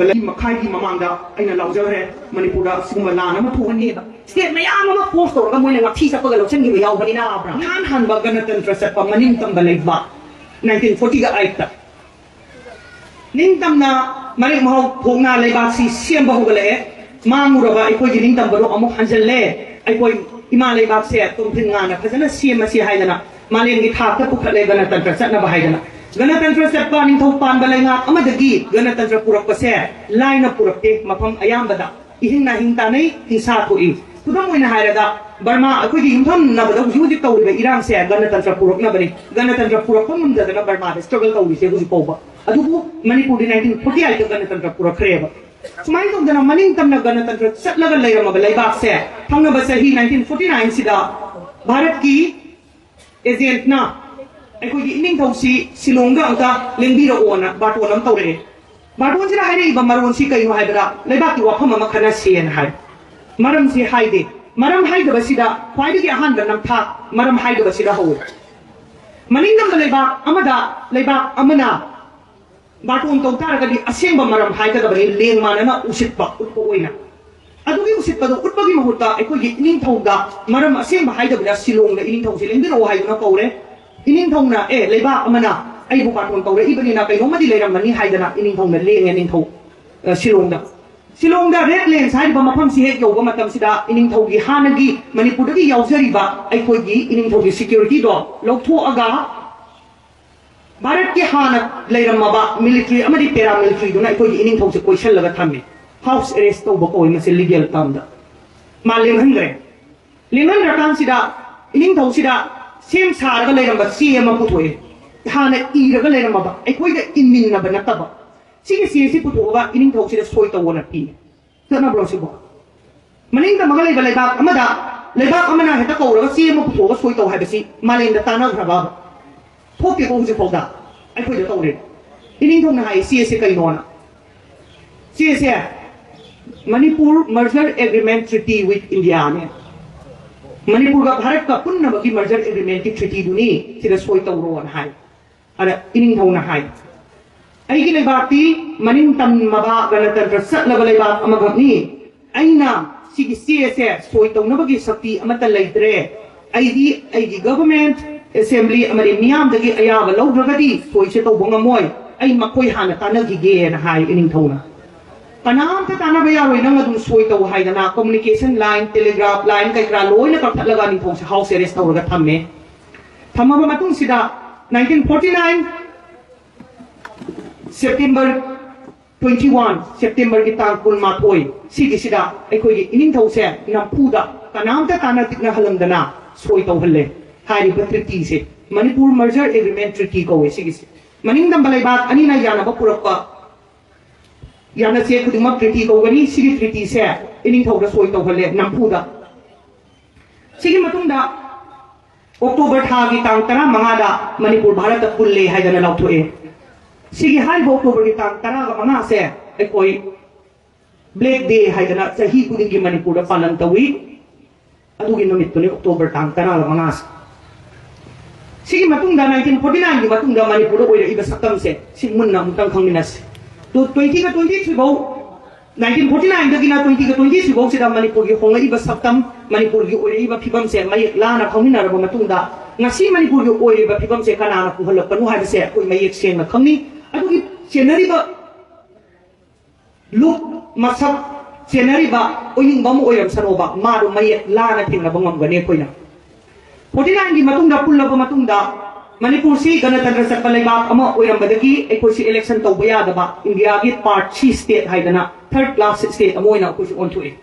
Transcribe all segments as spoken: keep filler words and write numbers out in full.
ꯆꯍꯤ ꯃꯈꯥꯏꯒꯤ ꯃꯃꯥꯡꯗ ꯑꯩꯅ ꯂꯥꯎꯖꯈ꯭ꯔꯦ, ꯃꯅꯤꯄꯨꯔꯗ ꯑꯁꯤꯒꯨꯝꯕ ꯂꯥꯟ ꯑꯃ ꯊꯣꯛꯍꯟꯅꯤꯕ꯫ ꯁ꯭ꯇꯦꯠ ꯃꯌꯥꯝ ꯑꯃ ꯐꯣꯔꯁ ꯇꯧꯔꯒ ꯃꯣꯏꯅ ꯉꯥꯛꯊꯤ ꯆꯠꯄꯒ ꯂꯧꯁꯤꯟꯈꯤꯕ ꯌꯥꯎꯕꯅꯤꯅ, ꯏꯍꯥꯟ ꯍꯥꯟꯕ ꯒꯅꯇꯟꯇ꯭ꯔ ꯆꯠꯄ ꯃꯅꯤꯡ ꯇꯝꯕ ꯂꯩꯕꯥꯛ ꯅꯥꯏꯟꯇꯤꯟ ꯐꯣꯔꯇꯤꯒ ꯑꯩꯠꯇ ꯅꯤꯡꯇꯝꯅ ꯃꯔꯦꯛ ꯃꯍꯥꯎ ꯊꯣꯛꯅ ꯂꯩꯕꯥꯛꯁꯤ ꯁꯦꯝꯕ ꯍꯧꯒꯠꯂꯛꯑꯦ꯫ ꯃꯥꯡꯂꯨꯔꯕ ꯑꯩꯈꯣꯏꯒꯤ ꯅꯤꯡꯇꯝꯕꯗꯣ ꯑꯃꯨꯛ ꯍꯟꯖꯤꯜꯂꯦ꯫ ꯑꯩꯈꯣꯏ ꯏꯃꯥ ꯂꯩꯕꯥꯛꯁꯦ ꯇꯣꯝꯊꯤꯟ ꯉꯥꯅ ꯐꯖꯅ ꯁꯦꯝꯃꯁꯤ ꯍꯥꯏꯗꯅ ꯃꯥꯂꯦꯝꯒꯤ ꯊꯥꯛꯇ ꯄꯨꯈꯠꯂꯦ ꯒꯅꯇꯟꯇ꯭ꯔ ꯆꯠꯅꯕ ꯍꯥꯏꯗꯅ꯫ ꯒꯅꯇꯟꯇ꯭ꯔ ꯆꯠꯄ ꯅꯤꯡꯊꯧ ꯄꯥꯟꯕ ꯂꯩꯉꯥꯛ ꯑꯃꯗꯒꯤ ꯒꯅꯇꯟꯇ꯭ꯔ ꯄꯨꯔꯛꯄꯁꯦ ꯂꯥꯏꯅ ꯄꯨꯔꯛꯇꯦ꯫ ꯃꯐꯝ ꯑꯌꯥꯝꯕꯗ ꯏꯍꯤꯡ ꯅꯥꯍꯤꯡ ꯇꯥꯅꯩ, ꯍꯤꯡꯁꯥ ꯊꯣꯛꯏ꯫ ꯈꯨꯗꯝ ꯑꯣꯏꯅ ꯍꯥꯏꯔꯒ ꯕꯔꯃꯥ ꯑꯩꯈꯣꯏꯒꯤ ꯌꯨꯝꯐꯝꯅꯕꯗ ꯍꯧꯖꯤꯛ ꯍꯧꯖꯤꯛ ꯇꯧꯔꯤꯕ ꯏꯔꯥꯡꯁꯦ ꯒꯅꯇꯟꯇ꯭ꯔ ꯄꯨꯔꯛꯅꯕꯅꯤ꯫ ꯒꯅꯇꯟꯇ꯭ꯔ ꯄꯨꯔꯛꯄ ꯉꯝꯗꯗꯅ ꯕꯔꯃꯥꯗ ꯁ꯭ꯇ꯭ꯔꯒꯜ ꯇꯧꯔꯤꯁꯦ ꯍꯧꯖꯤꯛ ꯐꯥꯎꯕ꯫ ꯑꯗꯨꯕꯨ ꯃꯅꯤꯄꯨꯔꯗꯤ ꯅꯥꯏꯟꯇꯤꯟ ꯐꯣꯔꯇꯤ ꯑꯩꯠꯇ ꯒꯅꯇꯟꯇ꯭ꯔ ꯄꯨꯔꯛꯈ꯭ꯔꯦꯕ꯫ ꯁꯨꯃꯥꯏꯅ ꯇꯧꯗꯅ ꯃꯅꯤꯡ ꯇꯝꯅ ꯒꯅꯇꯟꯇ꯭ꯔ ꯆꯠꯂꯒ ꯂꯩꯔꯝꯃꯕ ꯂꯩꯕꯥꯛꯁꯦ ꯊꯪꯅꯕ ꯆꯍꯤ ꯅꯥꯏꯟꯇꯤꯟ ꯐꯣꯔꯇꯤ ꯅꯥꯏꯟꯁꯤꯗ ꯚꯥꯔꯠꯀꯤ ꯑꯦꯖꯦꯟꯠꯅ ꯑꯩꯈꯣꯏꯒꯤ ꯏꯅꯤꯡꯊꯧꯁꯤ ꯁꯤꯂꯣꯡꯗ ꯑꯃꯨꯛꯇ ꯂꯦꯡꯕꯤꯔꯛꯑꯣꯅ ꯕꯥꯔꯇꯣꯟ ꯑꯃ ꯇꯧꯔꯛꯑꯦ꯫ ꯕꯥꯔꯇꯣꯟꯁꯤꯗ ꯍꯥꯏꯔꯛꯏꯕ ꯃꯔꯣꯟꯁꯤ ꯀꯩꯅꯣ ꯍꯥꯏꯕꯗ ꯂꯩꯕꯥꯛꯀꯤ ꯋꯥꯐꯝ ꯑꯃ ꯈꯟꯅꯁꯦꯅ ꯍꯥꯏ꯫ ꯃꯔꯝꯁꯤ ꯍꯥꯏꯗꯦ꯫ ꯃꯔꯝ ꯍꯥꯏꯗꯕꯁꯤꯗ ꯈ꯭ꯋꯥꯏꯗꯒꯤ ꯑꯍꯥꯟꯕ ꯅꯝꯊꯥꯛ ꯃꯔꯝ ꯍꯥꯏꯗꯕꯁꯤꯗ ꯍꯧꯔꯦ꯫ ꯃꯅꯤꯡ ꯇꯝꯕ ꯂꯩꯕꯥꯛ ꯑꯃꯗ ꯂꯩꯕꯥꯛ ꯑꯃꯅ ꯕꯥꯔꯇꯣꯟ ꯇꯧ ꯇꯥꯔꯒꯗꯤ ꯑꯁꯦꯡꯕ ꯃꯔꯝ ꯍꯥꯏꯒꯗꯕꯅꯤ, ꯂꯦꯡ ꯃꯥꯟꯅꯅ ꯎꯁꯤꯠꯄ ꯎꯠꯄ ꯑꯣꯏꯅ꯫ ꯑꯗꯨꯒꯤ ꯎꯁꯤꯠꯄꯗꯣ ꯎꯠꯄꯒꯤ ꯃꯍꯨꯠꯇ ꯑꯩꯈꯣꯏꯒꯤ ꯏꯅꯤꯡꯊꯧꯗ ꯃꯔꯝ ꯑꯁꯦꯡꯕ ꯍꯥꯏꯗꯕꯤꯗ ꯁꯤꯂꯣꯡꯗ ꯏꯅꯤꯡꯊꯧꯁꯦ ꯂꯦꯡꯕꯤꯔꯛꯑꯣ ꯍꯥꯏꯗꯨꯅ ꯀꯧꯔꯦ꯫ ꯏꯅꯤꯡꯊꯧꯅ, "ꯑꯦ, ꯂꯩꯕꯥꯛ ꯑꯃꯅ ꯑꯩꯕꯨ ꯕꯥꯔꯇꯣꯟ ꯇꯧꯔꯛꯏꯕꯅꯤꯅ ꯀꯩꯅꯣꯝꯃꯗꯤ ꯂꯩꯔꯝꯃꯅꯤ" ꯍꯥꯏꯗꯅ ꯏꯅꯤꯡꯊꯧꯅ ꯂꯦꯡꯉꯦ ꯅꯤꯡꯊꯧ, ꯑ, ꯁꯤꯂꯣꯡꯗ꯫ ꯁꯤꯂꯣꯡꯗ ꯔꯦꯗ ꯂꯦꯟꯁ ꯍꯥꯏꯔꯤꯕ ꯃꯐꯝꯁꯤ ꯍꯦꯛ ꯌꯧꯕ ꯃꯇꯝꯁꯤꯗ ꯏꯅꯤꯡꯊꯧꯒꯤ ꯍꯥꯟꯅꯒꯤ ꯃꯅꯤꯄꯨꯔꯗꯒꯤ ꯌꯥꯎꯖꯔꯤꯕ ꯑꯩꯈꯣꯏꯒꯤ ꯏꯅꯤꯡꯊꯧꯒꯤ ꯁꯦꯀ꯭ꯌꯨꯔꯤꯇꯤꯗꯣ ꯂꯧꯊꯣꯛꯑꯒ ꯚꯥꯔꯠꯀꯤ ꯍꯥꯟꯅ ꯂꯩꯔꯝꯃꯕ ꯃꯤꯂꯤꯇ꯭ꯔꯤ ꯑꯃꯗꯤ ꯄꯦꯔꯥꯃꯤꯂꯤꯇ꯭ꯔꯤꯗꯨꯅ ꯑꯩꯈꯣꯏꯒꯤ ꯏꯅꯤꯡꯊꯧꯁꯦ ꯀꯣꯏꯁꯜꯂꯒ ꯊꯝꯃꯤ꯫ ꯍꯥꯎꯁ ꯑꯦꯔꯦꯁ ꯇꯧꯕ ꯀꯧꯏ ꯃꯁꯤ ꯂꯤꯒꯦꯜ ꯇꯥꯝꯗ꯫ ꯃꯥ ꯂꯦꯡꯍꯟꯈ꯭ꯔꯦ꯫ ꯂꯦꯡꯍꯟꯈ꯭ꯔꯀꯥꯟꯁꯤꯗ ꯏꯅꯤꯡꯊꯧꯁꯤꯗ ꯁꯦꯝ ꯁꯥꯔꯒ ꯂꯩꯔꯝꯕ ꯆꯦ ꯑꯃ ꯄꯨꯊꯣꯛꯑꯦ꯫ ꯍꯥꯟꯅ ꯏꯔꯒ ꯂꯩꯔꯝꯃꯕ, ꯑꯩꯈꯣꯏꯒ ꯏꯟꯃꯤꯟꯅꯕ ꯅꯠꯇꯕ꯫ ꯁꯤꯒꯤ ꯆꯦꯁꯤ ꯄꯨꯊꯣꯛꯑꯒ ꯏꯅꯤꯡꯊꯧꯁꯤꯗ ꯁꯣꯏ ꯇꯧꯑꯣꯅ ꯄꯤ꯫ ꯆꯠꯅꯕ꯭ꯔꯣ ꯁꯤꯕꯣ? ꯃꯅꯤꯡ ꯇꯝꯃꯒ ꯂꯩꯕ ꯂꯩꯕꯥꯛ ꯑꯃꯗ ꯂꯩꯕꯥꯛ ꯑꯃꯅ ꯍꯦꯛꯇ ꯀꯧꯔꯒ ꯆꯦ ꯑꯃ ꯄꯨꯊꯣꯛꯑꯒ ꯁꯣꯏ ꯇꯧ ꯍꯥꯏꯕꯁꯤ ꯃꯥꯂꯦꯝꯗ ꯇꯥꯟꯅꯈ꯭ꯔꯕ? ꯊꯣꯛꯇꯦꯀꯣ ꯍꯧꯖꯤꯛꯐꯥꯎꯗ꯫ ꯑꯩꯈꯣꯏꯗ ꯇꯧꯔꯦ꯫ ꯏꯅꯤꯡꯊꯧꯅ ꯍꯥꯏ ꯆꯦꯁꯦ ꯀꯩꯅꯣꯅ꯫ ꯆꯦꯁꯦ Manipur Merger Agreement Treaty with India ꯅꯦ꯫ ꯃꯅꯤꯄꯨꯔꯒ ꯚꯥꯔꯠꯀ ꯄꯨꯟꯅꯕꯒꯤ ꯃꯔꯖꯔ ꯑꯦꯒ꯭ꯔꯤꯃꯦꯟꯠꯀꯤ ꯇ꯭ꯔꯤꯇꯤꯗꯨꯅꯤ, ꯁꯤꯗ ꯁꯣꯏ ꯇꯧꯔꯣꯅ ꯍꯥꯏ꯫ ꯑꯗ ꯏꯅꯤꯡꯊꯧꯅ ꯍꯥꯏ, ꯑꯩꯒꯤ ꯂꯩꯕꯥꯛꯇꯤ ꯃꯅꯤꯡ ꯇꯝꯃꯕ ꯒꯅꯇꯟꯇ꯭ꯔ ꯆꯠꯂꯕ ꯂꯩꯕꯥꯛ ꯑꯃꯈꯛꯅꯤ꯫ ꯑꯩꯅ ꯁꯤꯒꯤ ꯆꯦ ꯑꯁꯦ ꯁꯣꯏ ꯇꯧꯅꯕꯒꯤ ꯁꯛꯇꯤ ꯑꯃꯠꯇ ꯂꯩꯇ꯭ꯔꯦ꯫ ꯑꯩꯗꯤ ꯑꯩꯒꯤ ꯒꯚꯔꯟꯃꯦꯟꯠ, ꯑꯦꯁꯦꯝꯕ꯭ꯂꯤ ꯑꯃꯗꯤ ꯃꯤꯌꯥꯝꯗꯒꯤ ꯑꯌꯥꯕ ꯂꯧꯗ꯭ꯔꯒꯗꯤ ꯁꯣꯏꯁꯦ ꯇꯧꯕ ꯉꯝꯃꯣꯏ꯫ ꯑꯩ ꯃꯈꯣꯏ ꯍꯥꯟꯅ ꯇꯥꯟꯅꯈꯤꯒꯦꯅ ꯍꯥꯏ ꯏꯅꯤꯡꯊꯧꯅ꯫ ꯀꯅꯥꯝꯇ ꯇꯥꯟꯅꯕ ꯌꯥꯔꯣꯏ, ꯅꯪ ꯑꯗꯨꯝ ꯁꯣꯏ ꯇꯧ ꯍꯥꯏꯗꯅ communication line, telegraph line ꯀꯩ ꯀꯔꯥ ꯂꯣꯏꯅ ꯀꯛꯊꯠꯂꯒ ꯅꯤꯡꯊꯧꯁꯦ house arrest ꯇꯧꯔꯒ ꯊꯝꯃꯦ꯫ ꯊꯝꯃꯕ ꯃꯇꯨꯡꯁꯤꯗ nineteen forty nine September twenty one, Septemberꯒꯤ ꯇꯥꯡ ꯀꯨꯟꯃꯥꯊꯣꯏ, ꯁꯤꯒꯤꯁꯤꯗ ꯑꯩꯈꯣꯏꯒꯤ ꯏꯅꯤꯡꯊꯧꯁꯦ ꯅꯝꯐꯨꯗ ꯀꯅꯥꯝꯇ ꯇꯥꯟꯅ ꯇꯤꯛꯅꯍꯜꯂꯝꯗꯅ ꯁꯣꯏ ꯇꯧꯍꯜꯂꯦ꯫ ꯍꯥꯏꯔꯤꯕ treatyꯁꯦ Manipur Merger Agreement Treaty ꯀꯧꯋꯦ꯫ ꯁꯤꯒꯤꯁꯦ ꯃꯅꯤꯡ ꯇꯝꯕ ꯂꯩꯕꯥꯛ ꯑꯅꯤꯅ ꯌꯥꯅꯕ ꯄꯨꯔꯛꯄ ꯌꯥꯅꯆꯦ ꯈꯨꯗꯤꯡꯃꯛ treaty ꯀꯧꯒꯅꯤ꯫ ꯁꯤꯒꯤ treatyꯁꯦ ꯏꯅꯤꯡꯊꯧꯗ ꯁꯣꯏ ꯇꯧꯍꯜꯂꯦ ꯅꯝꯐꯨꯗ꯫ ꯁꯤꯒꯤ ꯃꯇꯨꯡꯗ October ꯊꯥꯒꯤ ꯇꯥꯡ ꯇꯔꯥꯃꯉꯥꯗ ꯃꯅꯤꯄꯨꯔ ꯚꯥꯔꯠꯇ ꯄꯨꯜꯂꯦ ꯍꯥꯏꯗꯅ ꯂꯥꯎꯊꯣꯛꯑꯦ꯫ ꯁꯤꯒꯤ ꯍꯥꯏꯔꯤꯕ Octoberꯒꯤ ꯇꯥꯡ ꯇꯔꯥꯒ ꯃꯉꯥꯁꯦ ꯑꯩꯈꯣꯏ Black Day ꯍꯥꯏꯗꯅ ꯆꯍꯤ ꯈꯨꯗꯤꯡꯒꯤ ꯃꯅꯤꯄꯨꯔꯗ ꯄꯥꯂꯟ ꯇꯧꯏ꯫ ꯑꯗꯨꯒꯤ ꯅꯨꯃꯤꯠꯇꯨꯅꯤ October ꯇꯥꯡ ꯇꯔꯥꯒ ꯃꯉꯥꯁꯦ꯫ ꯁꯤꯒꯤ ꯃꯇꯨꯡꯗ nineteen forty nineꯒꯤ ꯃꯇꯨꯡꯗ ꯃꯅꯤꯄꯨꯔꯗ ꯑꯣꯏꯔꯛꯏꯕ ꯁꯛꯇꯝꯁꯦ ꯁꯤ ꯃꯨꯟꯅ ꯑꯃꯨꯛꯇꯪ ꯈꯪꯃꯤꯟꯅꯁꯤ꯫ ꯇꯨ twentyꯒ twenty three ꯐꯥꯎ, nineteen forty nineꯗꯒꯤꯅ twentyꯒ twenty three ꯐꯥꯎꯁꯤꯗ ꯃꯅꯤꯄꯨꯔꯒꯤ ꯍꯣꯡꯂꯛꯏꯕ ꯁꯛꯇꯝ, ꯃꯅꯤꯄꯨꯔꯒꯤ ꯑꯣꯏꯔꯛꯏꯕ ꯐꯤꯕꯝꯁꯦ ꯃꯌꯦꯛ ꯂꯥꯅ ꯈꯪꯃꯤꯟꯅꯔꯕ ꯃꯇꯨꯡꯗ ꯉꯁꯤ ꯃꯅꯤꯄꯨꯔꯒꯤ ꯑꯣꯏꯔꯤꯕ ꯐꯤꯕꯝꯁꯦ ꯀꯅꯥꯅ ꯄꯨꯍꯜꯂꯛꯄꯅꯣ ꯍꯥꯏꯕꯁꯦ ꯑꯩꯈꯣꯏ ꯃꯌꯦꯛ ꯁꯦꯡꯅ ꯈꯪꯅꯤ꯫ ꯑꯗꯨꯒꯤ ꯆꯦꯟꯅꯔꯤꯕ ꯂꯨꯛ, ꯃꯁꯛ, ꯆꯦꯟꯅꯔꯤꯕ ꯑꯣꯏꯅꯤꯡꯕ ꯑꯃ ꯑꯣꯏꯔꯝꯁꯅꯣꯕ, ꯃꯥꯗꯣ ꯃꯌꯦꯛ ꯂꯥꯅ ꯊꯦꯡꯅꯕ ꯉꯝꯒꯅꯤ ꯑꯩꯈꯣꯏꯅ꯫ Forty nineꯒꯤ ꯃꯇꯨꯡꯗ ꯄꯨꯜꯂꯕ ꯃꯇꯨꯡꯗ ꯃꯅꯤꯄꯨꯔꯁꯤ ꯒꯅꯇꯟꯇ꯭ꯔ ꯆꯠꯄ ꯂꯩꯕꯥꯛ ꯑꯃ ꯑꯣꯏꯔꯝꯕꯗꯒꯤ ꯑꯩꯈꯣꯏꯁꯤ election ꯇꯧꯕ ꯌꯥꯗꯕ, ꯏꯟꯗꯤꯌꯥꯒꯤ part C state ꯍꯥꯏꯗꯅ third class state ꯑꯃ ꯑꯣꯏꯅ ꯑꯩꯈꯣꯏꯁꯨ ꯑꯣꯟꯊꯣꯛꯑꯦ꯫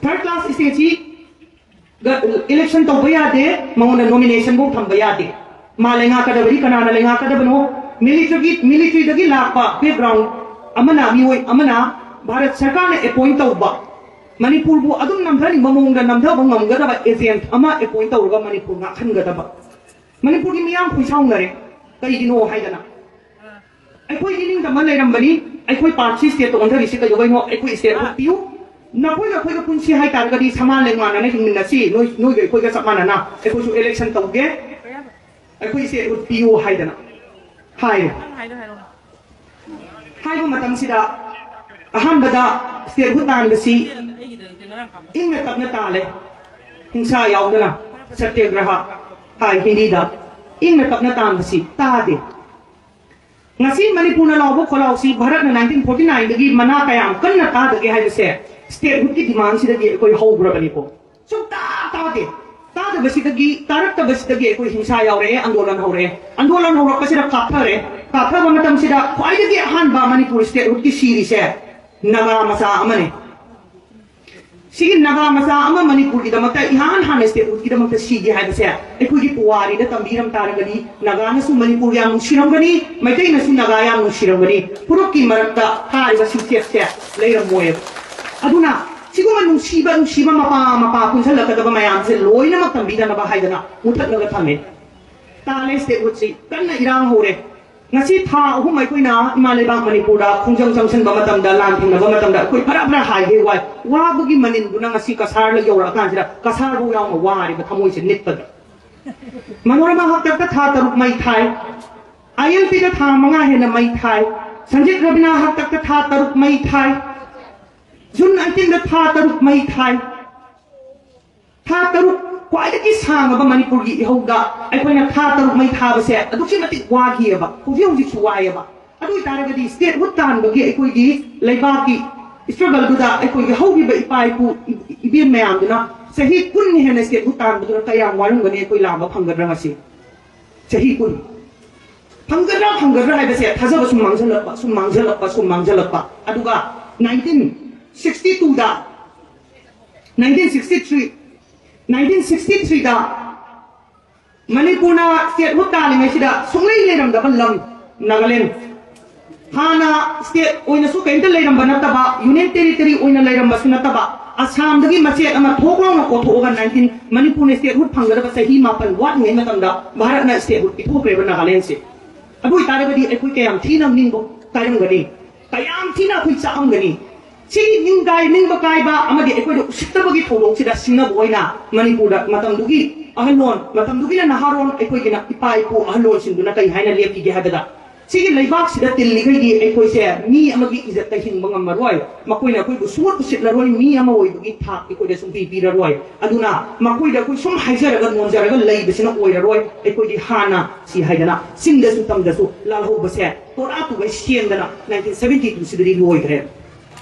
Third class stateꯁꯤ ꯒ-, election ꯇꯧꯕ ꯌꯥꯗꯦ, ꯃꯉꯣꯟꯗ nomination ꯐꯥꯎ ꯊꯝꯕ ꯌꯥꯗꯦ꯫ ꯃꯥ ꯂꯩꯉꯥꯛꯀꯗꯕꯗꯤ ꯀꯅꯥꯅ ꯂꯩꯉꯥꯛꯀꯗꯕꯅꯣ? Militaryꯒꯤ, militaryꯗꯒꯤ ꯂꯥꯛꯄ background ꯑꯃꯅ, ꯃꯤꯑꯣꯏ ꯑꯃꯅ ꯚꯥꯔꯠ ꯁꯔꯀꯥꯔꯅ appoint ꯇꯧꯕ, ꯃꯅꯤꯄꯨꯔꯕꯨ ꯑꯗꯨꯝ ꯅꯝꯊꯅꯤꯡꯕ ꯃꯑꯣꯡꯗ ꯅꯝꯊꯕ ꯉꯝꯒꯗꯕ agent ꯑꯃ appoint ꯇꯧꯔꯒ ꯃꯅꯤꯄꯨꯔ ꯉꯥꯛꯍꯟꯒꯗꯕ꯫ ꯃꯅꯤꯄꯨꯔꯒꯤ ꯃꯤꯌꯥꯝ ꯈꯨꯏꯁꯥꯎꯅꯔꯦ꯫ ꯀꯩꯒꯤꯅꯣ ꯍꯥꯏꯗꯅ ꯑꯩꯈꯣꯏꯗꯤ ꯅꯤꯡꯇꯝꯕ ꯂꯩꯔꯝꯕꯅꯤ, ꯑꯩꯈꯣꯏ part C stateꯇ ꯑꯣꯟꯊꯔꯤꯁꯤ ꯀꯩꯗꯧꯕꯩꯅꯣ? ꯑꯩꯈꯣꯏ state ꯎꯠꯄꯤꯌꯨ꯫ ꯅꯈꯣꯏꯒ ꯑꯩꯈꯣꯏꯒ ꯄꯨꯟꯁꯤ ꯍꯥꯏꯇꯥꯔꯒꯗꯤ ꯁꯃꯥꯟ ꯂꯦꯡꯃꯥꯟꯅꯅ ꯍꯤꯡꯃꯤꯟꯅꯁꯤ, ꯅꯣꯏ, ꯅꯣꯏꯒ ꯑꯩꯈꯣꯏꯒ ꯆꯞ ꯃꯥꯟꯅꯅ ꯑꯩꯈꯣꯏꯁꯨ election ꯇꯧꯒꯦ, ꯑꯩꯈꯣꯏ state ꯎꯠꯄꯤꯌꯨ ꯍꯥꯏꯗꯅ ꯍꯥꯏꯔꯦ꯫ ꯍꯥꯏꯕ ꯃꯇꯝꯁꯤꯗ ꯑꯍꯥꯟꯕꯗ statehood ꯇꯥꯟꯕꯁꯤ ꯏꯪꯅ ꯇꯞꯅ ꯇꯥꯜꯂꯦ, ꯍꯤꯡꯁꯥ ꯌꯥꯎꯗꯅ꯫ ꯁꯇ꯭ꯌꯒ꯭ꯔꯍ ꯍꯥꯏ ꯍꯤꯟꯗꯤꯗ꯫ ꯏꯪꯅ ꯇꯞꯅ ꯇꯥꯟꯕꯁꯤ ꯇꯥꯗꯦ꯫ ꯉꯁꯤ ꯃꯅꯤꯄꯨꯔꯅ ꯂꯥꯎꯕ ꯈꯣꯜꯂꯥꯎꯁꯤ ꯚꯥꯔꯠꯅ nineteen forty nineꯗꯒꯤ ꯃꯅꯥ ꯀꯌꯥꯝ ꯀꯟꯅ ꯇꯥꯗꯒꯦ ꯍꯥꯏꯕꯁꯦ statehoodꯀꯤ demandꯁꯤꯗꯒꯤ ꯑꯩꯈꯣꯏ ꯍꯧꯈ꯭ꯔꯕꯅꯤꯀꯣ꯫ ꯁꯨꯡꯇꯥ ꯇꯥꯗꯦ꯫ ꯇꯥꯗꯕꯁꯤꯗꯒꯤ, ꯇꯥꯔꯛꯇꯕꯁꯤꯗꯒꯤ ꯑꯩꯈꯣꯏ ꯍꯤꯡꯁꯥ ꯌꯥꯎꯔꯛꯑꯦ, ꯑꯟꯗꯣꯂꯟ ꯍꯧꯔꯛꯑꯦ꯫ ꯑꯟꯗꯣꯂꯟ ꯍꯧꯔꯛꯄꯁꯤꯗ ꯀꯥꯞꯊꯔꯦ꯫ ꯀꯥꯞꯊꯕ ꯃꯇꯝꯁꯤꯗ ꯈ꯭ꯋꯥꯏꯗꯒꯤ ꯑꯍꯥꯟꯕ ꯃꯅꯤꯄꯨꯔ statehoodꯀꯤ ꯁꯤꯔꯤꯁꯦ ꯅꯥꯒꯥ ꯃꯆꯥ ꯑꯃꯅꯤ꯫ ꯁꯤꯒꯤ ꯅꯥꯒꯥ ꯃꯆꯥ ꯑꯃ ꯃꯅꯤꯄꯨꯔꯒꯤꯗꯃꯛꯇ ꯏꯍꯥꯟ ꯍꯥꯟꯅ statehoodꯀꯤꯗꯃꯛꯇ ꯁꯤꯒꯦ ꯍꯥꯏꯕꯁꯦ ꯑꯩꯈꯣꯏꯒꯤ ꯄꯨꯋꯥꯔꯤꯗ ꯇꯝꯕꯤꯔꯝ ꯇꯥꯔꯒꯗꯤ ꯅꯥꯒꯥꯅꯁꯨ ꯃꯅꯤꯄꯨꯔ ꯌꯥꯝ ꯅꯨꯡꯁꯤꯔꯝꯒꯅꯤ, ꯃꯩꯇꯩꯅꯁꯨ ꯅꯥꯒꯥ ꯌꯥꯝ ꯅꯨꯡꯁꯤꯔꯝꯒꯅꯤ꯫ ꯐꯨꯔꯨꯞꯀꯤ ꯃꯔꯛꯇ ꯊꯥꯔꯤꯕ ꯁꯤꯡꯆꯦꯠꯁꯦ ꯂꯩꯔꯝꯃꯣꯏꯕ꯫ ꯑꯗꯨꯅ ꯁꯤꯒꯨꯝꯕ ꯅꯨꯡꯁꯤꯕ ꯅꯨꯡꯁꯤꯕ ꯃꯄꯥ ꯃꯄꯥ ꯄꯨꯟꯁꯤꯜꯂꯛꯀꯗꯕ ꯃꯌꯥꯝꯁꯦ ꯂꯣꯏꯅꯃꯛ ꯇꯝꯕꯤꯗꯅꯕ ꯍꯥꯏꯗꯅ ꯃꯨꯊꯠꯂꯒ ꯊꯝꯃꯦ꯫ ꯇꯥꯜꯂꯦ statehoodꯁꯤ꯫ ꯀꯟꯅ ꯏꯔꯥꯡ ꯍꯧꯔꯦ꯫ ꯉꯁꯤ ꯊꯥ ꯑꯍꯨꯝ ꯑꯩꯈꯣꯏꯅ ꯏꯃꯥ ꯂꯩꯕꯥꯛ ꯃꯅꯤꯄꯨꯔꯗ ꯈꯣꯡꯖꯪ ꯆꯪꯁꯤꯟꯕ ꯃꯇꯝꯗ, ꯂꯥꯟ ꯊꯦꯡꯅꯕ ꯃꯇꯝꯗ ꯑꯩꯈꯣꯏ ꯐꯔꯥ ꯐꯔꯥ ꯍꯥꯏꯒꯦ ꯋꯥꯏ꯫ ꯋꯥꯕꯒꯤ ꯃꯅꯤꯟꯗꯨꯅ ꯉꯁꯤ ꯀꯁꯥꯔꯗ ꯌꯧꯔꯛꯑꯀꯥꯟꯁꯤꯗ ꯀꯁꯥꯔꯐꯥꯎ ꯌꯥꯎꯅ ꯋꯥꯔꯤꯕ ꯊꯃꯣꯏꯁꯦ ꯅꯤꯛꯄꯗ꯫ ꯃꯅꯣꯔꯃꯥ ꯍꯥꯛꯇꯛꯇ ꯊꯥ ꯇꯔꯨꯛ ꯃꯩ ꯊꯥꯏ꯫ ꯑꯥꯏ ꯑꯦꯜ ꯄꯤꯗ ꯊꯥ ꯃꯉꯥ ꯍꯦꯟꯅ ꯃꯩ ꯊꯥꯏ꯫ ꯁꯟꯖꯤꯠ ꯔꯕꯤꯅꯥ ꯍꯥꯛꯇꯛꯇ ꯊꯥ ꯇꯔꯨꯛ ꯃꯩ ꯊꯥꯏ꯫ ꯖꯨꯟ eighteenꯗ ꯊꯥ ꯇꯔꯨꯛ ꯃꯩ ꯊꯥꯏ꯫ ꯊꯥ ꯇꯔꯨꯛ ꯈ꯭ꯋꯥꯏꯗꯒꯤ ꯁꯥꯡꯉꯕ ꯃꯅꯤꯄꯨꯔꯒꯤ ꯏꯍꯧꯗ ꯑꯩꯈꯣꯏꯅ ꯊꯥ ꯇꯔꯨꯛ ꯃꯩ ꯊꯥꯕꯁꯦ ꯑꯗꯨꯛꯀꯤ ꯃꯇꯤꯛ ꯋꯥꯈꯤꯑꯕ, ꯍꯧꯖꯤꯛ ꯍꯧꯖꯤꯛꯁꯨ ꯋꯥꯏꯑꯕ꯫ ꯑꯗꯨ ꯑꯣꯏꯇꯥꯔꯒꯗꯤ statehood ꯇꯥꯟꯕꯒꯤ ꯑꯩꯈꯣꯏꯒꯤ ꯂꯩꯕꯥꯛꯀꯤ struggleꯗꯨꯗ ꯑꯩꯈꯣꯏꯒꯤ ꯍꯧꯈꯤꯕ ꯏꯄꯥ ꯏꯄꯨ ꯏꯕꯦꯟ ꯃꯌꯥꯝꯗꯨꯅ ꯆꯍꯤ ꯀꯨꯟ ꯍꯦꯟꯅ statehood ꯇꯥꯟꯕꯗꯨꯅ ꯀꯌꯥꯝ ꯋꯥꯔꯝꯒꯅꯤ ꯑꯩꯈꯣꯏ ꯂꯥꯝꯕ ꯐꯪꯒꯗ꯭ꯔꯥ ꯉꯁꯤ? ꯆꯍꯤ ꯀꯨꯟ꯫ ꯐꯪꯒꯗ꯭ꯔꯥ ꯐꯪꯒꯗ꯭ꯔꯥ ꯍꯥꯏꯕꯁꯦ ꯊꯥꯖꯕ ꯁꯨꯝ ꯃꯥꯡꯁꯤꯜꯂꯛꯄ, ꯁꯨꯝ ꯃꯥꯡꯁꯤꯜꯂꯛꯄ, ꯁꯨꯝ ꯃꯥꯡꯁꯤꯜꯂꯛꯄ꯫ ꯑꯗꯨꯒ nineteen sixty twoꯗ, nineteen sixty three, nineteen sixty threeꯗ ꯃꯅꯤꯄꯨꯔꯅ statehood ꯇꯥꯜꯂꯤꯉꯩꯁꯤꯗ ꯁꯨꯡꯂꯩ ꯂꯩꯔꯝꯗꯕ ꯂꯝ ꯅꯥꯒꯥꯂꯦꯟ꯫ ꯍꯥꯟꯅ state ꯑꯣꯏꯅꯁꯨ ꯀꯔꯤꯝꯇ ꯂꯩꯔꯝꯕ ꯅꯠꯇꯕ, union territory ꯑꯣꯏꯅ ꯂꯩꯔꯝꯕꯁꯨ ꯅꯠꯇꯕ, ꯑꯁꯥꯝꯗꯒꯤ ꯃꯆꯦꯠ ꯑꯃ ꯊꯣꯛ ꯂꯥꯎꯅ ꯀꯣꯊꯣꯛꯑꯒ nineteen ꯃꯅꯤꯄꯨꯔꯅ statehood ꯐꯪꯒꯗꯕ ꯆꯍꯤ ꯃꯥꯄꯟ ꯋꯥꯠꯂꯤꯉꯩ ꯃꯇꯝꯗ ꯚꯥꯔꯠꯅ statehood ꯄꯤꯊꯣꯛꯈ꯭ꯔꯦꯕ ꯅꯥꯒꯥꯂꯦꯟꯁꯦ꯫ ꯑꯗꯨ ꯑꯣꯏꯇꯥꯔꯒꯗꯤ ꯑꯩꯈꯣꯏ ꯀꯌꯥꯝ ꯊꯤꯅ ꯅꯤꯡꯕ ꯀꯥꯏꯔꯝꯒꯅꯤ, ꯀꯌꯥꯝ ꯊꯤꯅ ꯑꯩꯈꯣꯏ ꯆꯥꯛꯑꯝꯒꯅꯤ꯫ ꯁꯤꯒꯤ ꯅꯤꯡ ꯀꯥꯏ, ꯅꯤꯡꯕ ꯀꯥꯏꯕ ꯑꯃꯗꯤ ꯑꯩꯈꯣꯏꯗ ꯎꯁꯤꯠꯇꯕꯒꯤ ꯊꯧꯗꯣꯛꯁꯤꯗ ꯁꯤꯡꯅꯕ ꯑꯣꯏꯅ ꯃꯅꯤꯄꯨꯔꯗ ꯃꯇꯝꯗꯨꯒꯤ ꯑꯍꯜꯂꯣꯟ, ꯃꯇꯝꯗꯨꯒꯤꯅ ꯅꯍꯥꯔꯣꯟ, ꯑꯩꯈꯣꯏꯒꯤꯅ ꯏꯄꯥ ꯏꯄꯨ ꯑꯍꯜꯂꯣꯟꯁꯤꯡꯗꯨꯅ ꯀꯩ ꯍꯥꯏꯅ ꯂꯦꯞꯈꯤꯒꯦ ꯍꯥꯏꯕꯗ, ꯁꯤꯒꯤ ꯂꯩꯕꯥꯛꯁꯤꯗ ꯇꯤꯜꯂꯤꯈꯩꯗꯤ ꯑꯩꯈꯣꯏꯁꯦ ꯃꯤ ꯑꯃꯒꯤ ꯏꯖꯠꯇ ꯍꯤꯡꯕ ꯉꯝꯃꯔꯣꯏ, ꯃꯈꯣꯏꯅ ꯑꯩꯈꯣꯏꯕꯨ ꯁꯨꯡꯎꯠ ꯎꯁꯤꯠꯂꯔꯣꯏ, ꯃꯤ ꯑꯃ ꯑꯣꯏꯕꯒꯤ ꯊꯥꯛ ꯑꯩꯈꯣꯏꯗ ꯁꯨꯡꯄꯤ ꯄꯤꯔꯔꯣꯏ꯫ ꯑꯗꯨꯅ ꯃꯈꯣꯏꯗ ꯑꯩꯈꯣꯏ ꯁꯨꯝ ꯍꯥꯏꯖꯔꯒ ꯅꯣꯟꯖꯔꯒ ꯂꯩꯕꯁꯤꯅ ꯑꯣꯏꯔꯔꯣꯏ꯫ ꯑꯩꯈꯣꯏꯗꯤ ꯍꯥꯟꯅ ꯁꯤ ꯍꯥꯏꯗꯅ ꯆꯤꯡꯗꯁꯨ ꯇꯝꯗꯁꯨ ꯂꯥꯜꯍꯧꯕꯁꯦ ꯇꯣꯔꯥ ꯇꯨꯒꯩ ꯁꯦꯝꯗꯅ ꯅꯥꯏꯟꯇꯤꯟ ꯁꯚꯦꯟꯇꯤ ꯇꯨꯁꯤꯗꯗꯤ ꯂꯣꯏꯈ꯭ꯔꯦ꯫